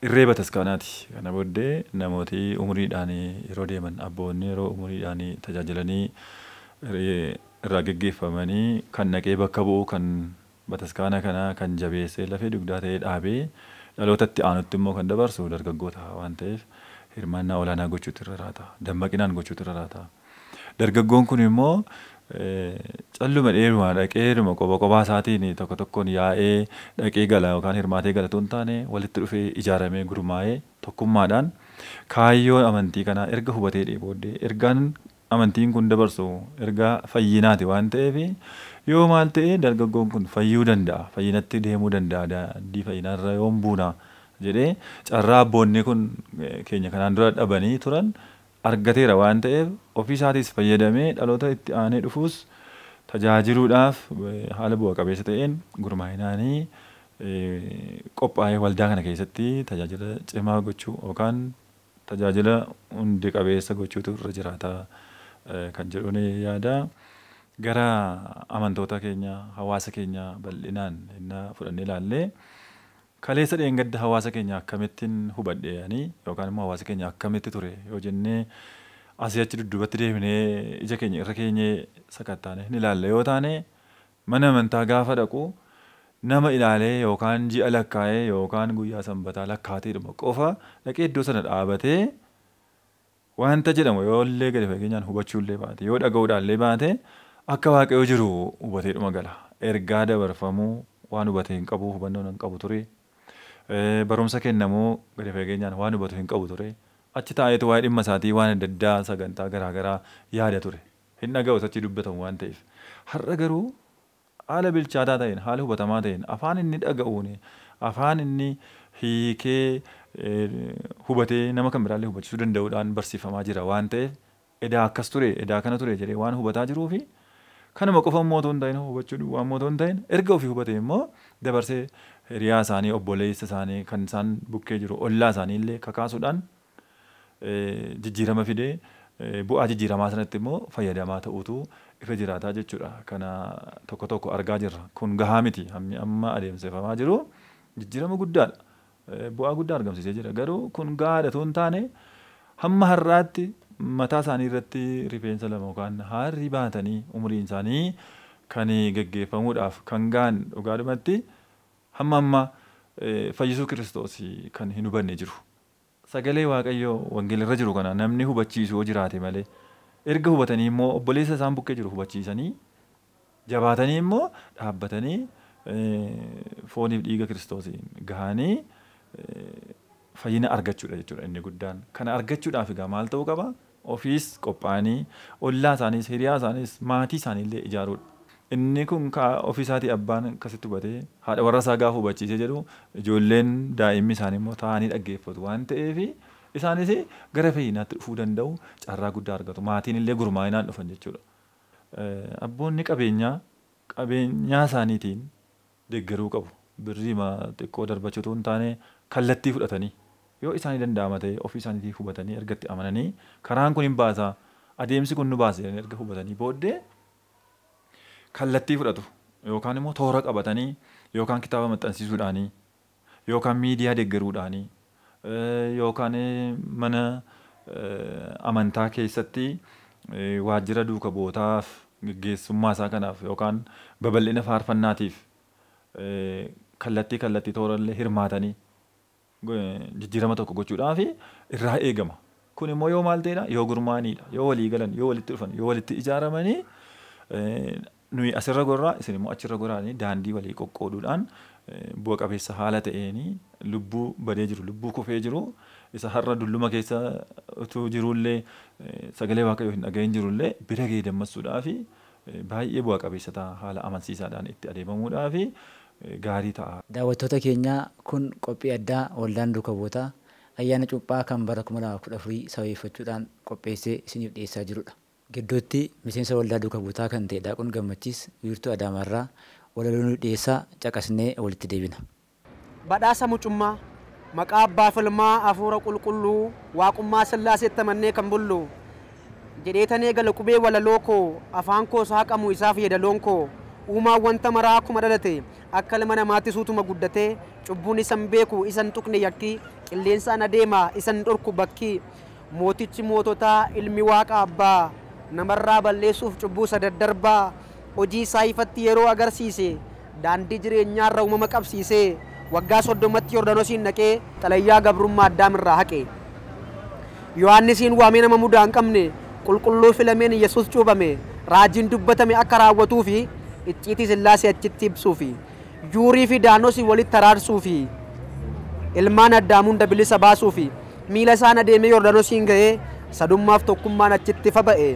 irree bataskaanaati. Kana booddee namooti umuriidhaan yeroo deeman, abboonni yeroo umuriidhaan tajaajilanii irraa geggeeffamanii kan naqee bakka bu'u kan bataskaana kanaa kan jabeessee lafee dugdaa ta'ee dhaabee dhalootatti aanutti immoo kan dabarsu dargaggoota waan ta'eef hirmaannaa olaanaa gochuutu irra jiraata. Dammaqinaan gochuutu irra jiraata. Dargaggoon kun immoo calluma dheeruma dhaqeeruma qoba qobaa isaatiin tokko tokkoon yaa'ee dhaqee gala yookaan hirmaatee gala otoo hin taane walitti dhufee ijaaramee gurmaa'ee tokkummaadhaan kaayyoo amantii kanaa erga hubatee booddee ergaan amantiin kun dabarsu ergaa fayyinaati waan ta'eef yoo maal ta'e dargaggoon kun fayyuu danda'a, fayyinatti deemuu danda'a, daandii fayyinaarra yoon buuna jedhee carraa abboonni kun keenya kanaan dura dhabanii turan argateera waan ta'eef ofii isaatis fayyadamee dhaloota itti aanee dhufuus tajaajiluudhaaf haala bu'a qabeessa ta'een gurmaa'inaanii qophaa'ee waldaa kana keessatti tajaajila cimaa gochuu yookaan tajaajila hundi qabeessa gochuutu irra jiraata kan jedhuun yaada. Gara amantoota keenya, hawaasa keenya bal'inaan innaa fudhannee ilaallee kaleessa dheengadda hawaasa keenya akkamittiin hubadheeyanii yookaan immoo hawaasa keenya akkamitti ture yoo jennee asii achi dudduubatti deebinee ija keenya irra keenyee sakattaane ni ilaalla yoo taane mana amantaa gaafa dhaqu nama ilaalee yookaan ji'a lakkaa'ee yookaan guyyaa sanbataa lakkaateedhuma qofa dhaqee iddoo sana dhaabatee wanta jedhamu yoo illee gadi fageenyaan hubachuullee baate yoo dhaga'uudhaallee baate akka Waaqayyo jiru hubateedhuma gala. Ergaa dabarfamuu waan hubatee hin qabu, hubannoo hin qabu ture. Barumsa kennamuu gadi fageenyaan waan hubatu hin qabu ture. Achi taa'eetu waa'ee dhimma isaatii waan adda addaa sagantaa garaagaraa yaada ture. Hin dhaga'u achi dubbatamu waan ta'eef. Har'a garuu haala bilchaataa ta'een, haala hubatamaa ta'een, afaan inni dhaga'uun, afaan inni hiikee hubatee nama kan biraallee hubachisuu danda'uudhaan barsiifamaa jira waan ta'eef edaa akkas ture, edaa kana ture jedhee waan hubataa jiruufi kanuma qofa immoo otoo hin ta'in hubachuu waan otoo hin ta'in erga ofii hubatee immoo dabarsee hiriyaa isaanii, obboleessa isaanii kan isaan bukkee jiru ollaa isaanii illee kakaasuudhaan jijjiirama fidee bu'aa jijjiiramaa sanatti immoo fayyadamaa ta'uutu irra jiraataa jechuudha. Kana tokko tokko argaa jirra. Kun gahaa miti. Hammi amma adeemsifamaa jiru jijjiirama guddaadha. Bu'aa guddaa argamsiisee jira. Garuu kun gahaadha otoo hin taane hamma har'aatti mataa isaanii irratti rifeensa lama yookaan haarri baatanii umuriin isaanii kan geggeeffamuudhaaf kan gahan dhugaadhumatti hamma amma fayyisuu Kiristoos kan hin hubanne jiru. Sagalee Waaqayyoo wangeela irra jiru kana namni hubachiisu yoo jiraate malee erga hubatanii immoo obboleessa isaan bukkee jiru hubachiisanii jabaatanii immoo dhaabbatanii fooniif dhiiga Kiristoosiin gahanii fayyina argachuudha jechuudha inni guddaan. Kana argachuudhaaf egaa maal ta'uu qaba? Ofiis qophaa'anii ollaa isaaniis, hiriyaa isaaniis, maatii isaaniillee ijaaruudha. Inni kun ofii isaatii abbaan akkasitti hubatee haadha warra isaa gaafa hubachiisee jedhu ijoolleen daa'imni isaanii immoo taa'anii dhaggeeffatu waan ta'eef isaanis gara fayyinaatti dhufuu danda'u, carraa guddaa argatu. Maatiin illee gurmaa'inaan dhufan jechuudha. Abboonni qabeenyaa qabeenyaa isaaniitiin deeggaruu qabu. Birrii xiqqoo darbachuu otoo hin taane kallattii fudhatanii yoo isaanii danda'ama ta'e ofii isaaniitii hubatanii erga itti amananii karaan kun hin baasaa, adeemsi kun nu baasa jedhanii erga hubatanii booddee kallattii fudhatu yookaan immoo toora qabatanii yookaan kitaaba maxxansiisuudhaanii yookaan miidiyaa deeggaruudhaanii yookaan mana amantaa keessatti waajjira duuka bu'ootaaf geggeessummaa isaa kanaaf yookaan babal'ina faarfannaatiif Kallattii toorallee hirmaatanii jijjiirama tokko gochuudhaaf irraa eegama. Kun immoo yoo maal ta'edha? Yoo gurmaa'aniidha. Yoo walii galan, yoo walitti dhufan, yoo walitti ijaaramanii nuyi asirra gorraa isin immoo achirra goraanii daandii walii qoqqooduudhaan bu'a qabeessa haala ta'een lubbuu badee jiru, lubbuu kufee jiru, isa har'a dulluma keessa utuu jirullee sagalee Waaqayyoo hin dhagahin jirullee bira gahee dammassuudhaaf baay'ee bu'a qabeessa ta'a, haala amansiisaadhaan itti adeemamuudhaaf gaarii ta'a. Daawwattoota keenyaa, kun qophii addaa waldaan duuka bu'ootaa ayyaana cuuphaa kan bara 2014 sababeeffachuudhaan qopheessee isiniif dhiyeessaa jirudha. Gidduutti miseensa waldaa duuka bu'ootaa kan ta'e Daaqun Gammachiis wiirtuu Adaamaarraa walaloo nu dhiyeessaa, caqasnee walitti deebina. Badhaasa mucummaa maqaa abbaa filmaa hafuura qulqulluu waaqummaa Sillaaseetti amannee kan bullu jedheetan eegala qubee walaloo koo, afaan koo saaqamu isaaf yeedaloon koo. Uumaan wanta maraa akkuma dhalate akka ilma namaatti suutuma guddatee, cubbuun isan beeku isan tuqne, yakki qilleensaan adeema isan dhorku bakki. Mootichi moototaa, ilmi Waaqa abbaa, namarraa balleessuuf cubbuu isa daddarbaa hojii isaa ifatti yeroo agarsiise, daandii jireenyaarra uumama qabsiise, waggaa 30tti Yordaanosiin dhaqee xalayyaa gabrummaa Addaam irraa haqe. Yohaannisiin waamee nama mudaa hin qabne qulqulluu filameen Yesuus cuuphame, raajiin dubbatame akka raawwatuu fi icciitii Sillaasee achitti ibsuu fi Yuurii fi Daanosii walitti araarsuu fi ilmaan Addaam hunda bilisa baasuu fi miila isaan adeemee Yordaanosiin ga'ee sadummaaf tokkummaan achitti ifa ba'e.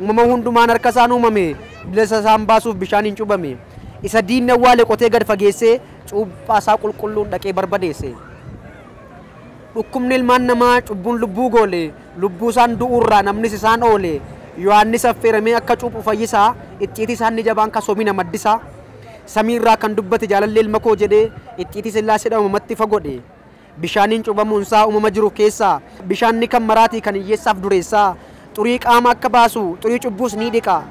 Uumama hundumaan harka isaan uumame bilisa isaan baasuuf bishaaniin cuuphame. Isa diinni awwaale qotee gad fageessee cuuphaa isaa qulqulluun dhaqee barbadeesse. Dhukkubni ilmaan namaa cubbuun lubbuu goole, lubbuu isaan du'uurraa namnis isaan oole. Yohaannis affeeramee akka cuuphu fayyisaa, icciitii isaan ni jabaan kasoomina maddisaa. Samiirraa kan dubbate jaalallee ilma koo jedhee icciitii Sillaasee uumamatti ifa godhe. Bishaaniin cuuphamuunsaa uumama jiru keessaa bishaanni kan maraatii kan hiyyeessaaf dureessaa, xurii qaama akka baasu xurii cubbuus ni dhiqa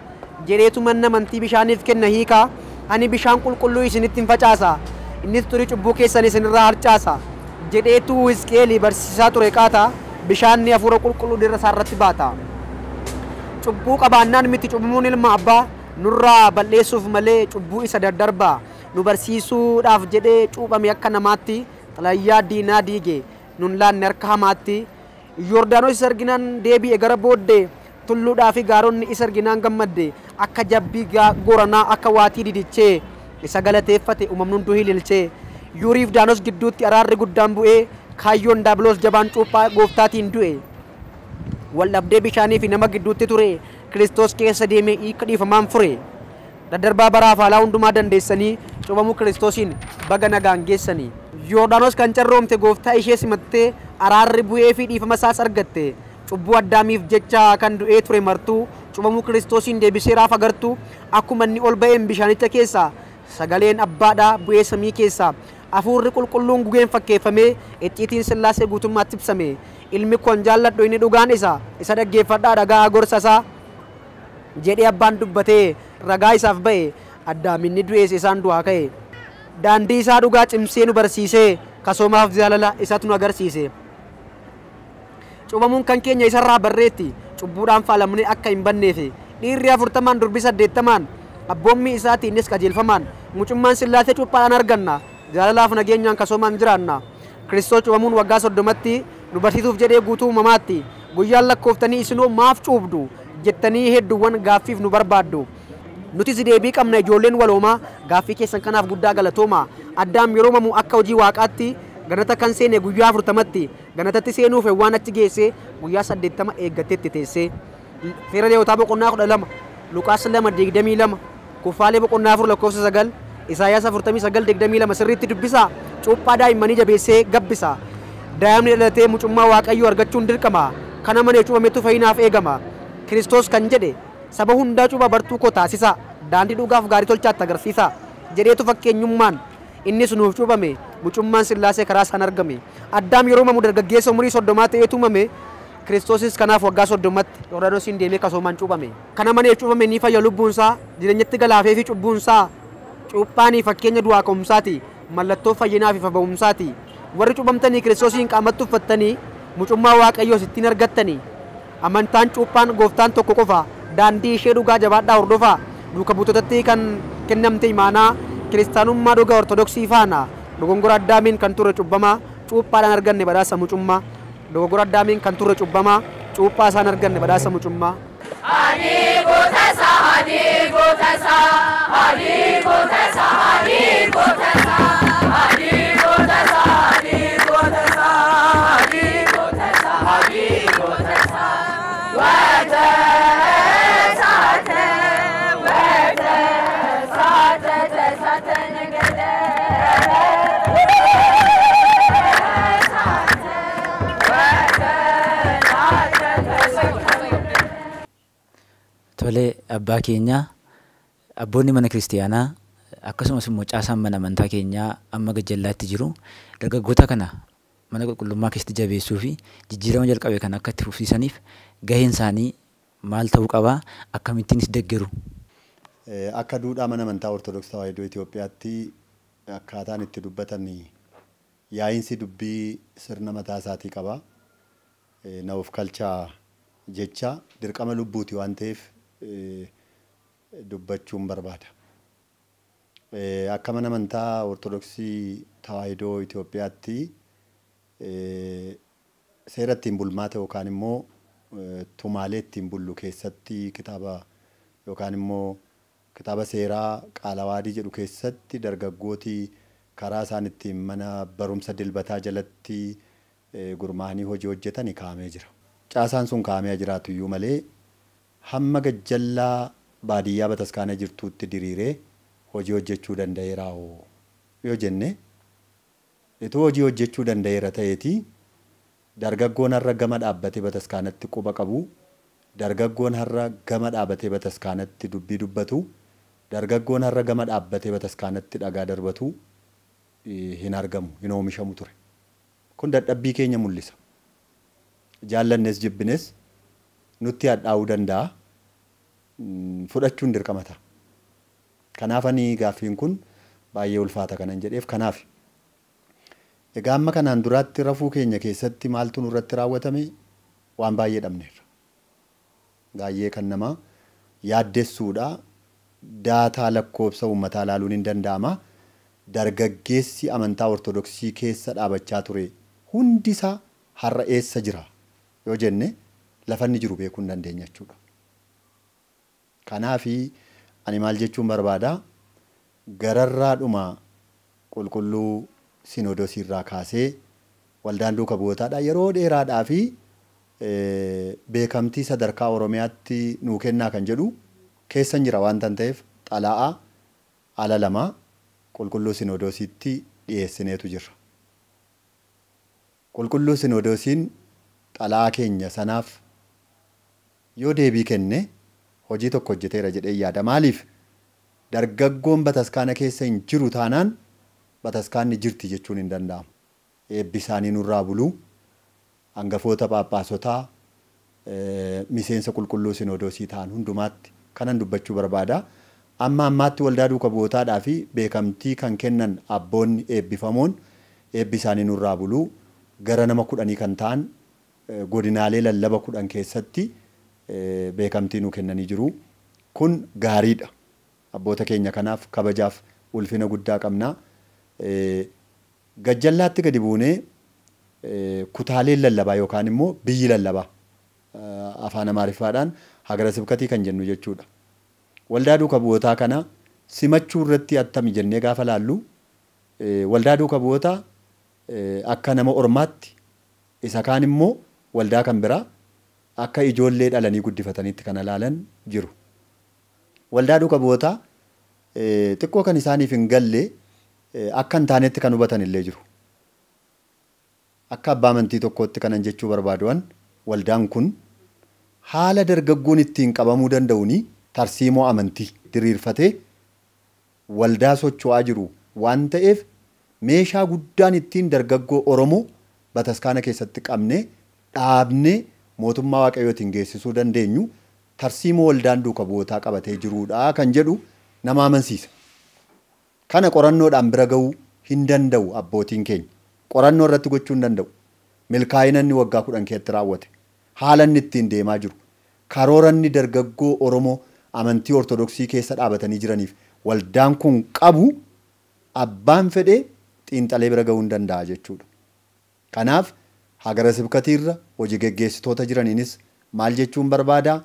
jedheetu manna amantii bishaaniif kenna hiika. Ani bishaan qulqulluu isinitti hin facaasa, innis xurii cubbuu keessan isinirraa harcaasa jedheetu Hisqeelii barsiisaa ture qaata, bishaanni hafuura qulqulluu dirra isaa irratti baata. Cubbuu qabaannaan miti cubbamuun ilma abbaa, nurraa balleessuuf malee cubbuu isa daddarbaa nu barsiisuudhaaf jedhee cuuphame akka namaatti, xalayyaa diinaa diige nun laanne harka hamaatti. Yordaanos isa arginaan deebi'e gara booddee, tulluudhaa fi gaaronni isa arginaan gammadde, akka jabbii goranaa akka waatii didichee isa galateeffate uumamni hunduu hililchee. Yuuriif Daanos gidduutti araarri guddaan bu'ee, kaayyoon Daabiloos jabaan cuuphaa gooftaatiin du'e. Wal dhabdee bishaanii fi nama gidduutti ture Kiristoos keessa deemee hiika dhiifamaan fure. Daddarbaa baraaf haalaa hundumaa dandeessanii cuuphamuu Kiristoosiin baga nagaan geessanii. Yordaanos kan carroomte gooftaa ishee simattee, araarri bu'ee fi dhiifama isaas argatte. Cubbuu Addaamiif jecha kan du'ee ture martuu cuuphamuu Kiristoosiin deebisee raafa gartuu. Akkuma inni ol ba'een bishaanicha keessaa sagaleen abbaadhaa bu'ee samii keessaa, hafuurri qulqulluun gugeen fakkeeffamee icciitiin Sillaasee guutummaatti ibsame. Ilmi kon jaalladhu inni dhugaan isa, isa dhaggeeffadhaa, dhagaa gorsa isaa jedhee abbaan dubbatee ragaa isaaf ba'e. Addaam inni du'ees isaan du'aa ka'e. Daandii isaa dhugaa cimsee nu barsiisee, kasoomaaf jaalala isatu nu agarsiise. Cuuphamuun kan keenya isarraa barreetti cubbuudhaan faalamnee akka hin banneef, dhiirri 40n durbi 80n abboommii isaatiin innis qajeelfamaan mucummaan Sillaasee cuuphaadhaan arganna, jaalalaaf nageenyaan kasoomaan jiraanna. Kiristoos cuuphamuun waggaa 30tti nu barsiisuuf jedhee guutuu uumamaatti. Guyyaan lakkooftanii isinoo maaf cuubdu jettanii hedduuwwan gaaffiif nu barbaaddu. Nutis deebii qabna, ijoolleen waloomaa, gaaffii keessan kanaaf guddaa galatooma. Addaam yeroo uumamu akka hojii Waaqaatti ganata kan seene guyyaa 40tti, ganatatti seenuuf waan achi geesse guyyaa 80 eeggatteetti teessee. Seera Leewotaa boqonnaa 12, Luqaas 2:22, Kuffaalee boqonnaa 4 lakkoofsa 9, Isaayyaas 49:22 sirriitti dubbisaa. Cuuphaa daa'immanii jabeessee gabbisa. Daa'imni dhalatee mucummaa Waaqayyoo argachuun dirqama. Kana malee cuuphametu fayyinaaf eegama. Kiristoos kan jedhe saba hundaa cuuphaa bartuu koo taasisa, daandii dhugaaf gaarii tolchaatti agarsiisa jedheetu fakkeenyummaan innis nuuf cuuphame, mucummaan Sillaasee karaa isaan argame. Addaam yeroo uumamu dargaggeessa umurii 30 ta'eetu uumame. Kiristoosis kanaaf waggaa 30tti Yordaanosiin deemee kasoomaan cuuphame. Kana malee cuuphame ni fayya lubbuunsaa, jireenyatti galaafee fi cubbuunsaa. Cuuphaanii fakkeenya du'aa ka'umsaati, mallattoo fayyinaa fi ba'umsaati. Warri cuuphamtanii Kiristoosiin qaamatti uffattanii mucummaa Waaqayyoos ittiin argattanii. Amantaan cuuphaan gooftaan tokko qofa, daandii ishee dhugaa jabaadhaa hordofaa. Duuka buutotatti kan kennamte imaanaa Kiristaanummaa dhugaa Ortodoksii faana dogongora Addaamiin kan turre cubbamaa cuuphaadhaan arganne badhaasa mucummaa. Dogoggora Addaamiin kan turre cubbamaa cuuphaa isaan arganne badhaasa mucummaa. Ani gootasa, ani gootasa, ani gootasa, ani gootasa, ani gootasa, ani gootasa, ani gootasa, ani gootasa. Wata saate, wata saate, saate nagade. Saate, wata saate, saate. Tole, abbaa keenyaa, abboonni mana kiristiyaanaa akkasumas immoo caasaan mana amantaa keenyaa amma gajjallaatti jiru dargaggoota kana mana qulqullummaa keessatti jabeessuu fi jijjiirama jalqabe kana akka itti fufsiisaniif gaheen isaanii maal ta'uu qabaa, akkamittiinis deeggaru? Akka duudhaa mana amantaa Ortodoksii Tawaahidoo Itoophiyaatti akkaataan itti dubbatan yaa'iinsi dubbii sirna mataa isaatii qaba. Na of kalchaa jecha dirqama lubbuuti waan ta'eef dubbachuun barbaada. Akka mana amantaa Ortodoksii Tawaahidoo Itoophiyaatti seera ittiin bulmaata yookaan immoo tumaalee ittiin bullu keessatti kitaaba yookaan immoo kitaaba seeraa qaalawaadii jedhu keessatti dargaggooti karaa isaan ittiin mana barumsa dilbataa jalatti gurmaa'anii hojii hojjetan kaa'amee jira. Caasaan sun kaa'amee jiraatu iyyuu malee hamma gajjallaa baadiyyaa bataskaana jirtuutti diriiree hojii hojjechuu danda'eera yoo jenne, itoo hojii hojjechuu danda'eera ta'eeti dargaggoon har'a gama dhaabbatee bataskaanatti quba qabu, dargaggoon har'a gama dhaabbatee bataskaanatti dubbii dubbatu, dargaggoon har'a gama dhaabbatee bataskaanatti dhagaa darbatu hin argamu, hin oomishamu ture. Kun dadhabbii keenya mul'isa. Jaallannes jibbines nutti hadhaa'uu danda'a. Fudhachuun dirqama ta'a. Kanaaf ani gaaffiin kun baay'ee ulfaata kanan jedheef kanaaf. Egaa amma kanaan duraatti rafuu keenya keessatti maaltu nurratti raawwatame? Waan baay'ee dhabneerra. Baay'ee kan nama yaaddessuudha. Daataa lakkoofsa uummataa ilaaluun hin danda'ama. Dargaggeessi amantaa Ortodoksii keessa dhaabachaa ture hundisaa har'a eessa jira yoo jenne lafa inni jiru beekuu hin dandeenya jechuudha. Kanaafi ani maal jechuun barbaada? Gararraadhuma qulqulluu Sinoodosii irraa kaasee waldaan duuka bu'ootaadha yeroo dheeraadhaa fi beekamtii sadarkaa Oromiyaatti nuu kennaa kan jedhu keessan jira waan ta'eef xalaa'aa ala lama qulqulluu Sinoodosiitti dhiyeessineetu jira. Qulqulluu Sinoodosiin xalaa'aa keenya sanaaf yoo deebii kenne hojii tokko hojjeteera jedhee yaada. Maaliif? Dargaggoon bataskaana keessa hin jiru taanaan bataskaanni jirti jechuun hin danda'amu. Eebbi isaanii nurraa buluu, hangafoota phaaphaasotaa, miseensa qulqulluu Sinoodosii ta'an hundumaatti kanan dubbachuu barbaada. Amma ammaatti waldaa duuka bu'ootaadhaa fi beekamtii kan kennan abboonni eebbifamoon eebbi isaanii nurraa buluu gara nama 10 kan ta'an godinaalee lallaba 10 keessatti beekamtii nu kennanii jiru. Kun gaariidha. Abboota keenya kanaaf kabajaaf ulfina guddaa qabna. Gajjallaatti gadi buunee kutaaleen lallabaa yookaan immoo biyyi lallabaa afaan Amaariffaadhaan hagara sibkatii kan jennu jechuudha. Waldaa duuka bu'ootaa kana simachuu irratti attami jennee gaafa laallu waldaa duuka bu'ootaa akka nama ormaatti, isa kaan immoo waldaa kan biraa akka ijoollee dhalanii guddifatanitti kan ilaalan jiru. Waldaa duuka bu'ootaa xiqqoo kan isaaniif hin galle akka hin taanetti kan hubatan illee jiru. Akka abbaa amantii tokkootti kanan jechuu barbaaduwan waldaan kun haala dargaggoon ittiin qabamuu danda'uuni tarsiimoo amantii diriirfatee waldaa socho'aa jiru waan ta'eef meeshaa guddaan ittiin dargaggoo Oromoo bataskaana keessatti qabnee dhaabnee mootummaa Waaqayyootiin geessisuu dandeenyu tarsiimoo waldaan duuka bu'ootaa qabatee jiruudha kan jedhu nama amansiisa. Kana qorannoodhaan bira ga'uu hin danda'u abbootiin keenya. Qorannoo irratti gochuu hin danda'u. Milkaa'ina inni waggaa 10 keessatti raawwate, haala inni ittiin deemaa jiru, karoora inni dargaggoo Oromoo amantii Ortodoksii keessa dhaabatanii jiraniif waldaan kun qabu Abbaan fedhee xiinxalee bira ga'uu hin danda'a jechuudha. Kanaaf hagara sibkatiirra hojii geggeessitoota jiraniinis maal jechuun barbaadaa?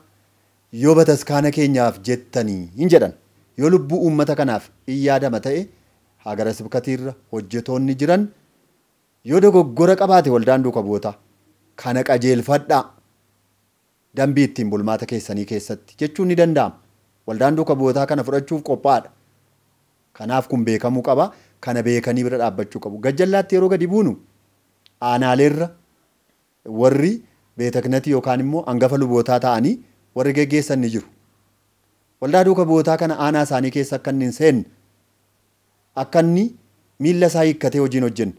Yoo bataskaana keenyaaf jettanii hin jedhan, yoo lubbuu uummata kanaaf hin yaadama ta'e hagara sibkatiirra hojjetoonni jiran yoo dogoggora qabaate waldaan duuka bu'ootaa kana qajeelfadhaa dambii ittiin bulmaata keessanii keessatti jechuun ni danda'ama. Waldaan duuka bu'ootaa kana fudhachuuf qophaa'aadha. Kanaaf kun beekamuu qaba. Kana beekanii bira dhaabbachuu qabu. Gajjallaatti yeroo gadi buunu aanaaleerra warri beetaknati yookaan immoo hangafa lubootaa ta'anii warri geggeessan ni jiru. Waldaa duuka bu'ootaa kana aanaa isaanii keessa akka inni hin seenne, akka inni miilla isaa hiikkatee hojiin hojjenne,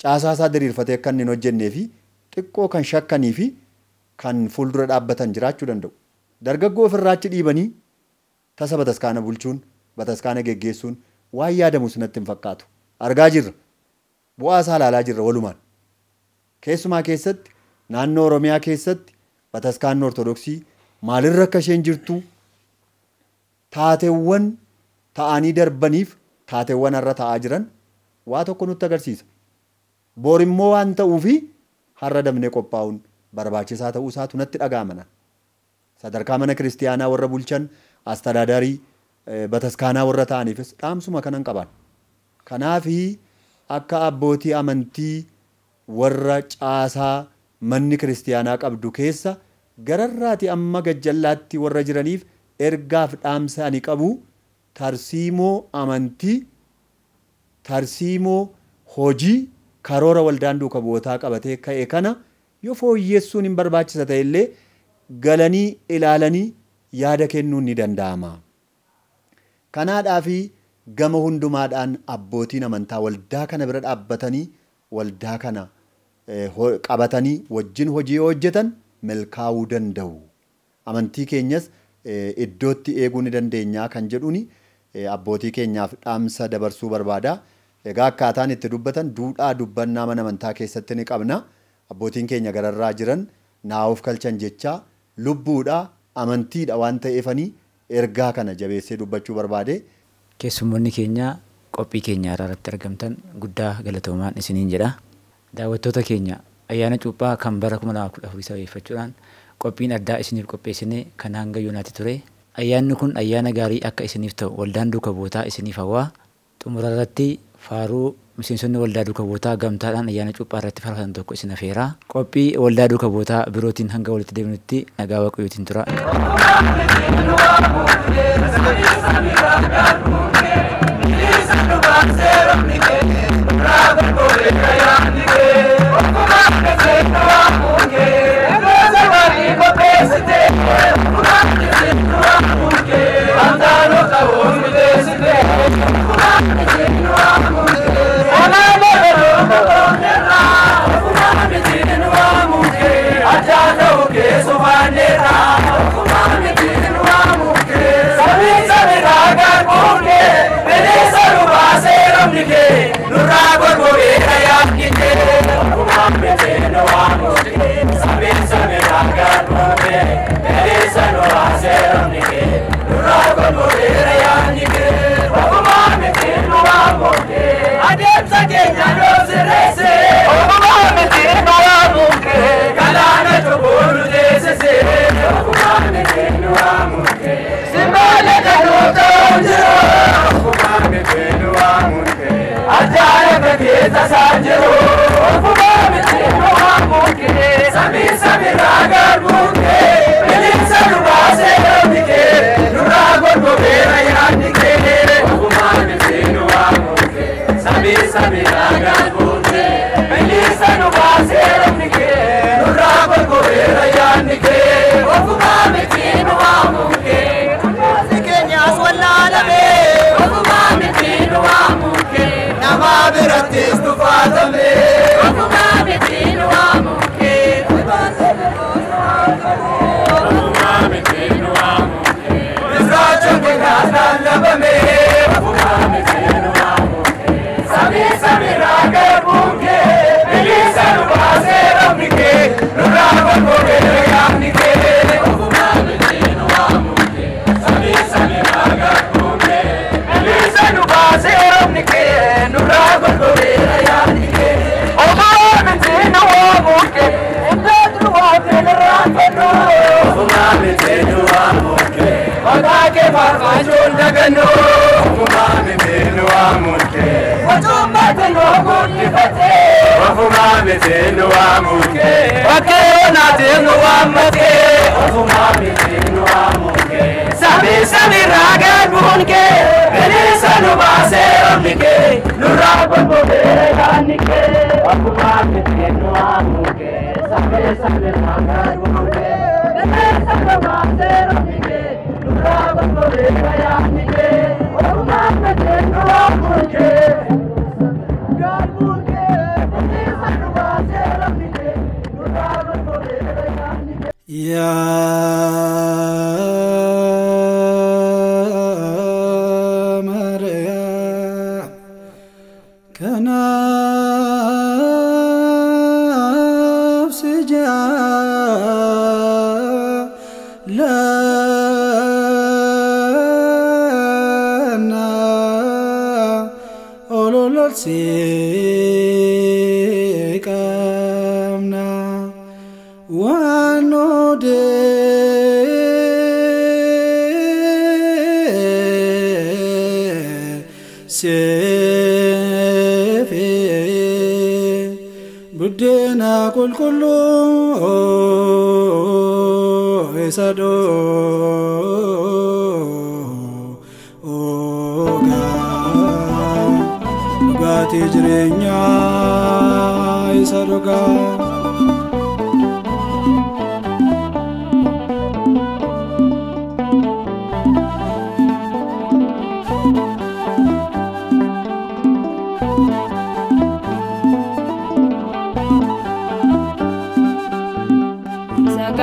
caasaa isaa diriirfatee akka inni hin hojjennee fi xiqqoo kan shakkanii fi kan fuuldura dhaabbatan jiraachuu danda'u. Dargaggoo ofirraa achi dhiibanii tasa bataskaana bulchuun, bataskaana geggeessuun waan yaadamu sinatti hin fakkaatu. Argaa jirra. Bu'aa isaa ilaalaa jirra walumaan. Keessumaa keessatti naannoo Oromiyaa keessatti bataskaanni Ortodoksii maalirra akka isheen jirtu taateewwan ta'anii darbaniif taateewwan har'a ta'aa jiran waa tokko nutti agarsiisa. Bor immoo waan ta'uufi har'a dabnee qophaa'uun barbaachisaa ta'uu isaatu natti dhaga'ama. Sadarkaa mana kiristiyaanaa warra bulchan astadaadarii bataskaanaa warra ta'aniifis dhaamsuma kanan qaban. Kanaafi akka abbootii amantii warra caasaa manni kiristiyaanaa qabdu keessa gararraati amma gajjallaatti warra jiraniif ergaaf dhaamsa ani qabu tarsiimoo amantii, tarsiimoo hojii karoora waldaan duuka bu'ootaa qabatee ka'e kana yoo fooyyessuun hin barbaachisa ta'e illee galanii ilaalanii yaada kennuun ni danda'ama. Kanaadhaafi gama hundumaadhaan abbootiin amantaa waldaa kana bira dhaabbatanii waldaa kana qabatanii wajjin hojii yoo hojjetan milkaa'uu danda'u. Amantii keenyas iddootti eeguu ni dandeenyaa kan jedhuuni abbootii keenyaaf dhaamsa dabarsuu barbaada. Egaa akkaataan itti dubbatan duudhaa dubbannaa mana amantaa keessatti ni qabna. Abbootiin keenya gararraa jiran naa'uuf kalchan jechaa lubbuudha amantiidha waan ta'eefanii ergaa kana jabeessee dubbachuu barbaade. Keessummoonni keenya qophii keenya irratti argamtan guddaa galatoomaan isiniin jedha. Daawwattoota keenya ayyaana cuuphaa kan bara 2014 sababeeffachuudhaan qophiin addaa isiniif qopheessine kan hanga yoonaatti ture. Ayyaanni kun ayyaana gaarii akka isiniif ta'u waldaan duuka bu'ootaa isiniif hawwaa. Xumura irratti faaruu miseensonni waldaa duuka bu'ootaa gamtaadhaan ayyaana cuuphaa irratti faarfatan tokko isin afeera. Qophii waldaa duuka bu'ootaa birootiin hanga walitti deebinutti nagaa Waaqayyootiin tura. Nama birattis tufaatame. يا مريم كنفس جعلنا أولو سيقمنا ونودي سيفي بدينا كل كله يسدو Dhugaatii jireenyaa isa dhugaa.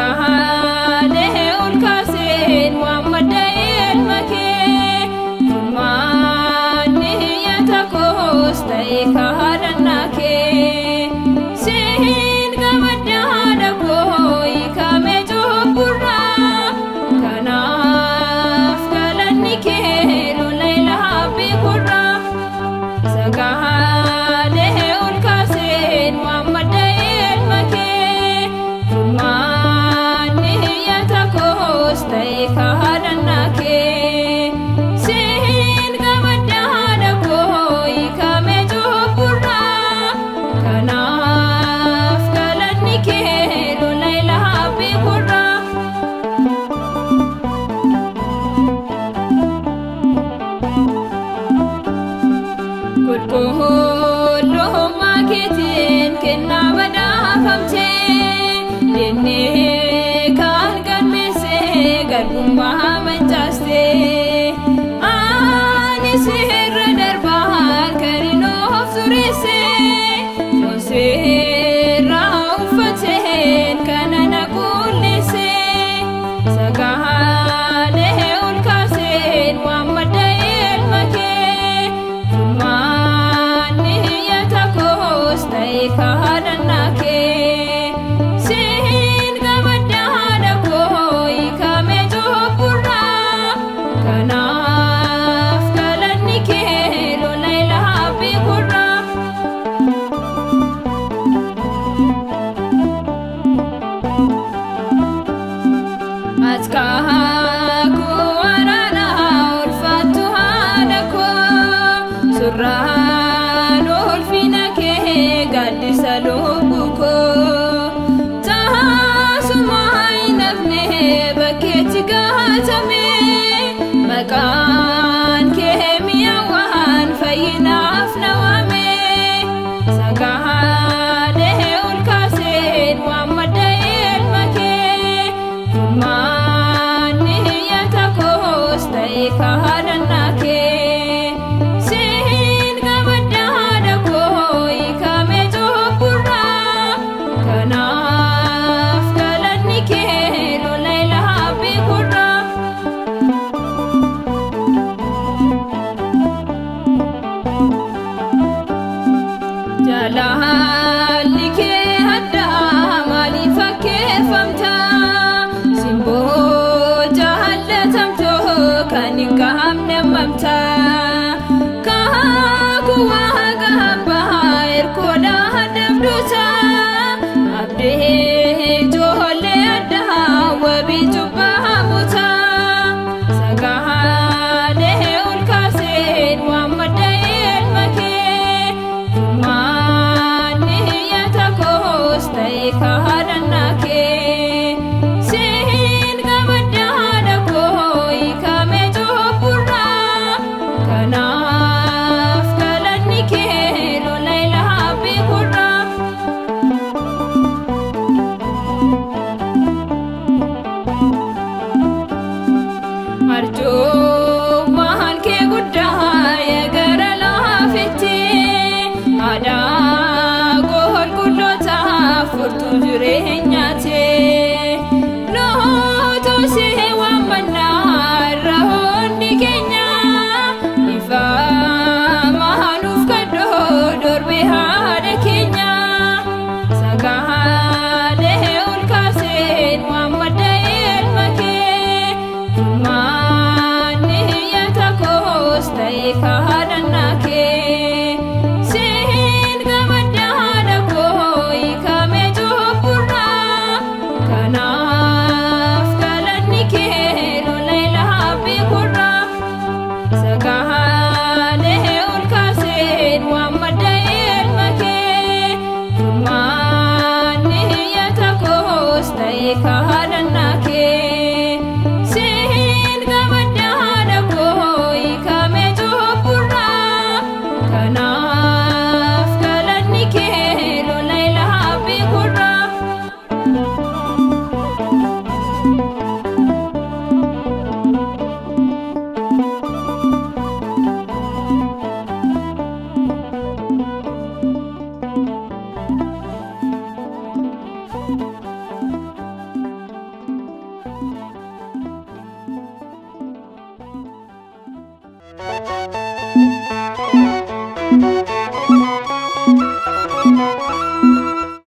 Sagaalee ol kaaseen waammadda ilma kee Furmaanni nyaata koos ta'e kadhannaa kee Siin gamadda haadha koo hiikamee cubburraa Kanaaf galanni kee lola ilaa beekurraa Sagaalee ol kaaseen waammadda ilma kee Furmaanni nyaata koos ta'e kadhannaa kee Siin gamadda haadha koo hiikamee cubburraa Kanaaf galanni kee lola ilaa beekurraa. Qulqullummaa keetiin kennaa badhaafamtee Dinnee kan galmeessee garbummaa mancaastee Ani sirra darbaa halkan hin of tureessee Foon seerraa uffateen kana na qulleessee Sagaalee ol kaaseen waammadda ilma kee Furmaanni nyaata koos ta'e kadhannaa kee Siin gamadda haadha koo hiikamee cubburraa Kanaaf galanni kee lola ilaa beekurraa. Atkaakuu waraanaa ulfaattu haadha koo Surraan ulfina kee gaaddisa lubbuu koo Taasuma hin hafne bakkeetti gaatame Maqaan kee mi'aawaan fayyinaaf na waame Sagaalee ol kaaseen waammadda ilma kee Furmaanni nyaata koos ta'e kadhannaa kee Siin gamadda haadha koo hiikamee cubburraa Kanaaf galanni kee lola ilaa beekurraa. Jaalalli kee addaa maaliif fakkeeffamta? Simboo jaallatamtoo kan hin qaamne hammamta? Kaakuu waaqa abbaa erkoodhaa dabduuta? Abdii ijoollee addaa wabii cubbamtoota? Arjoo.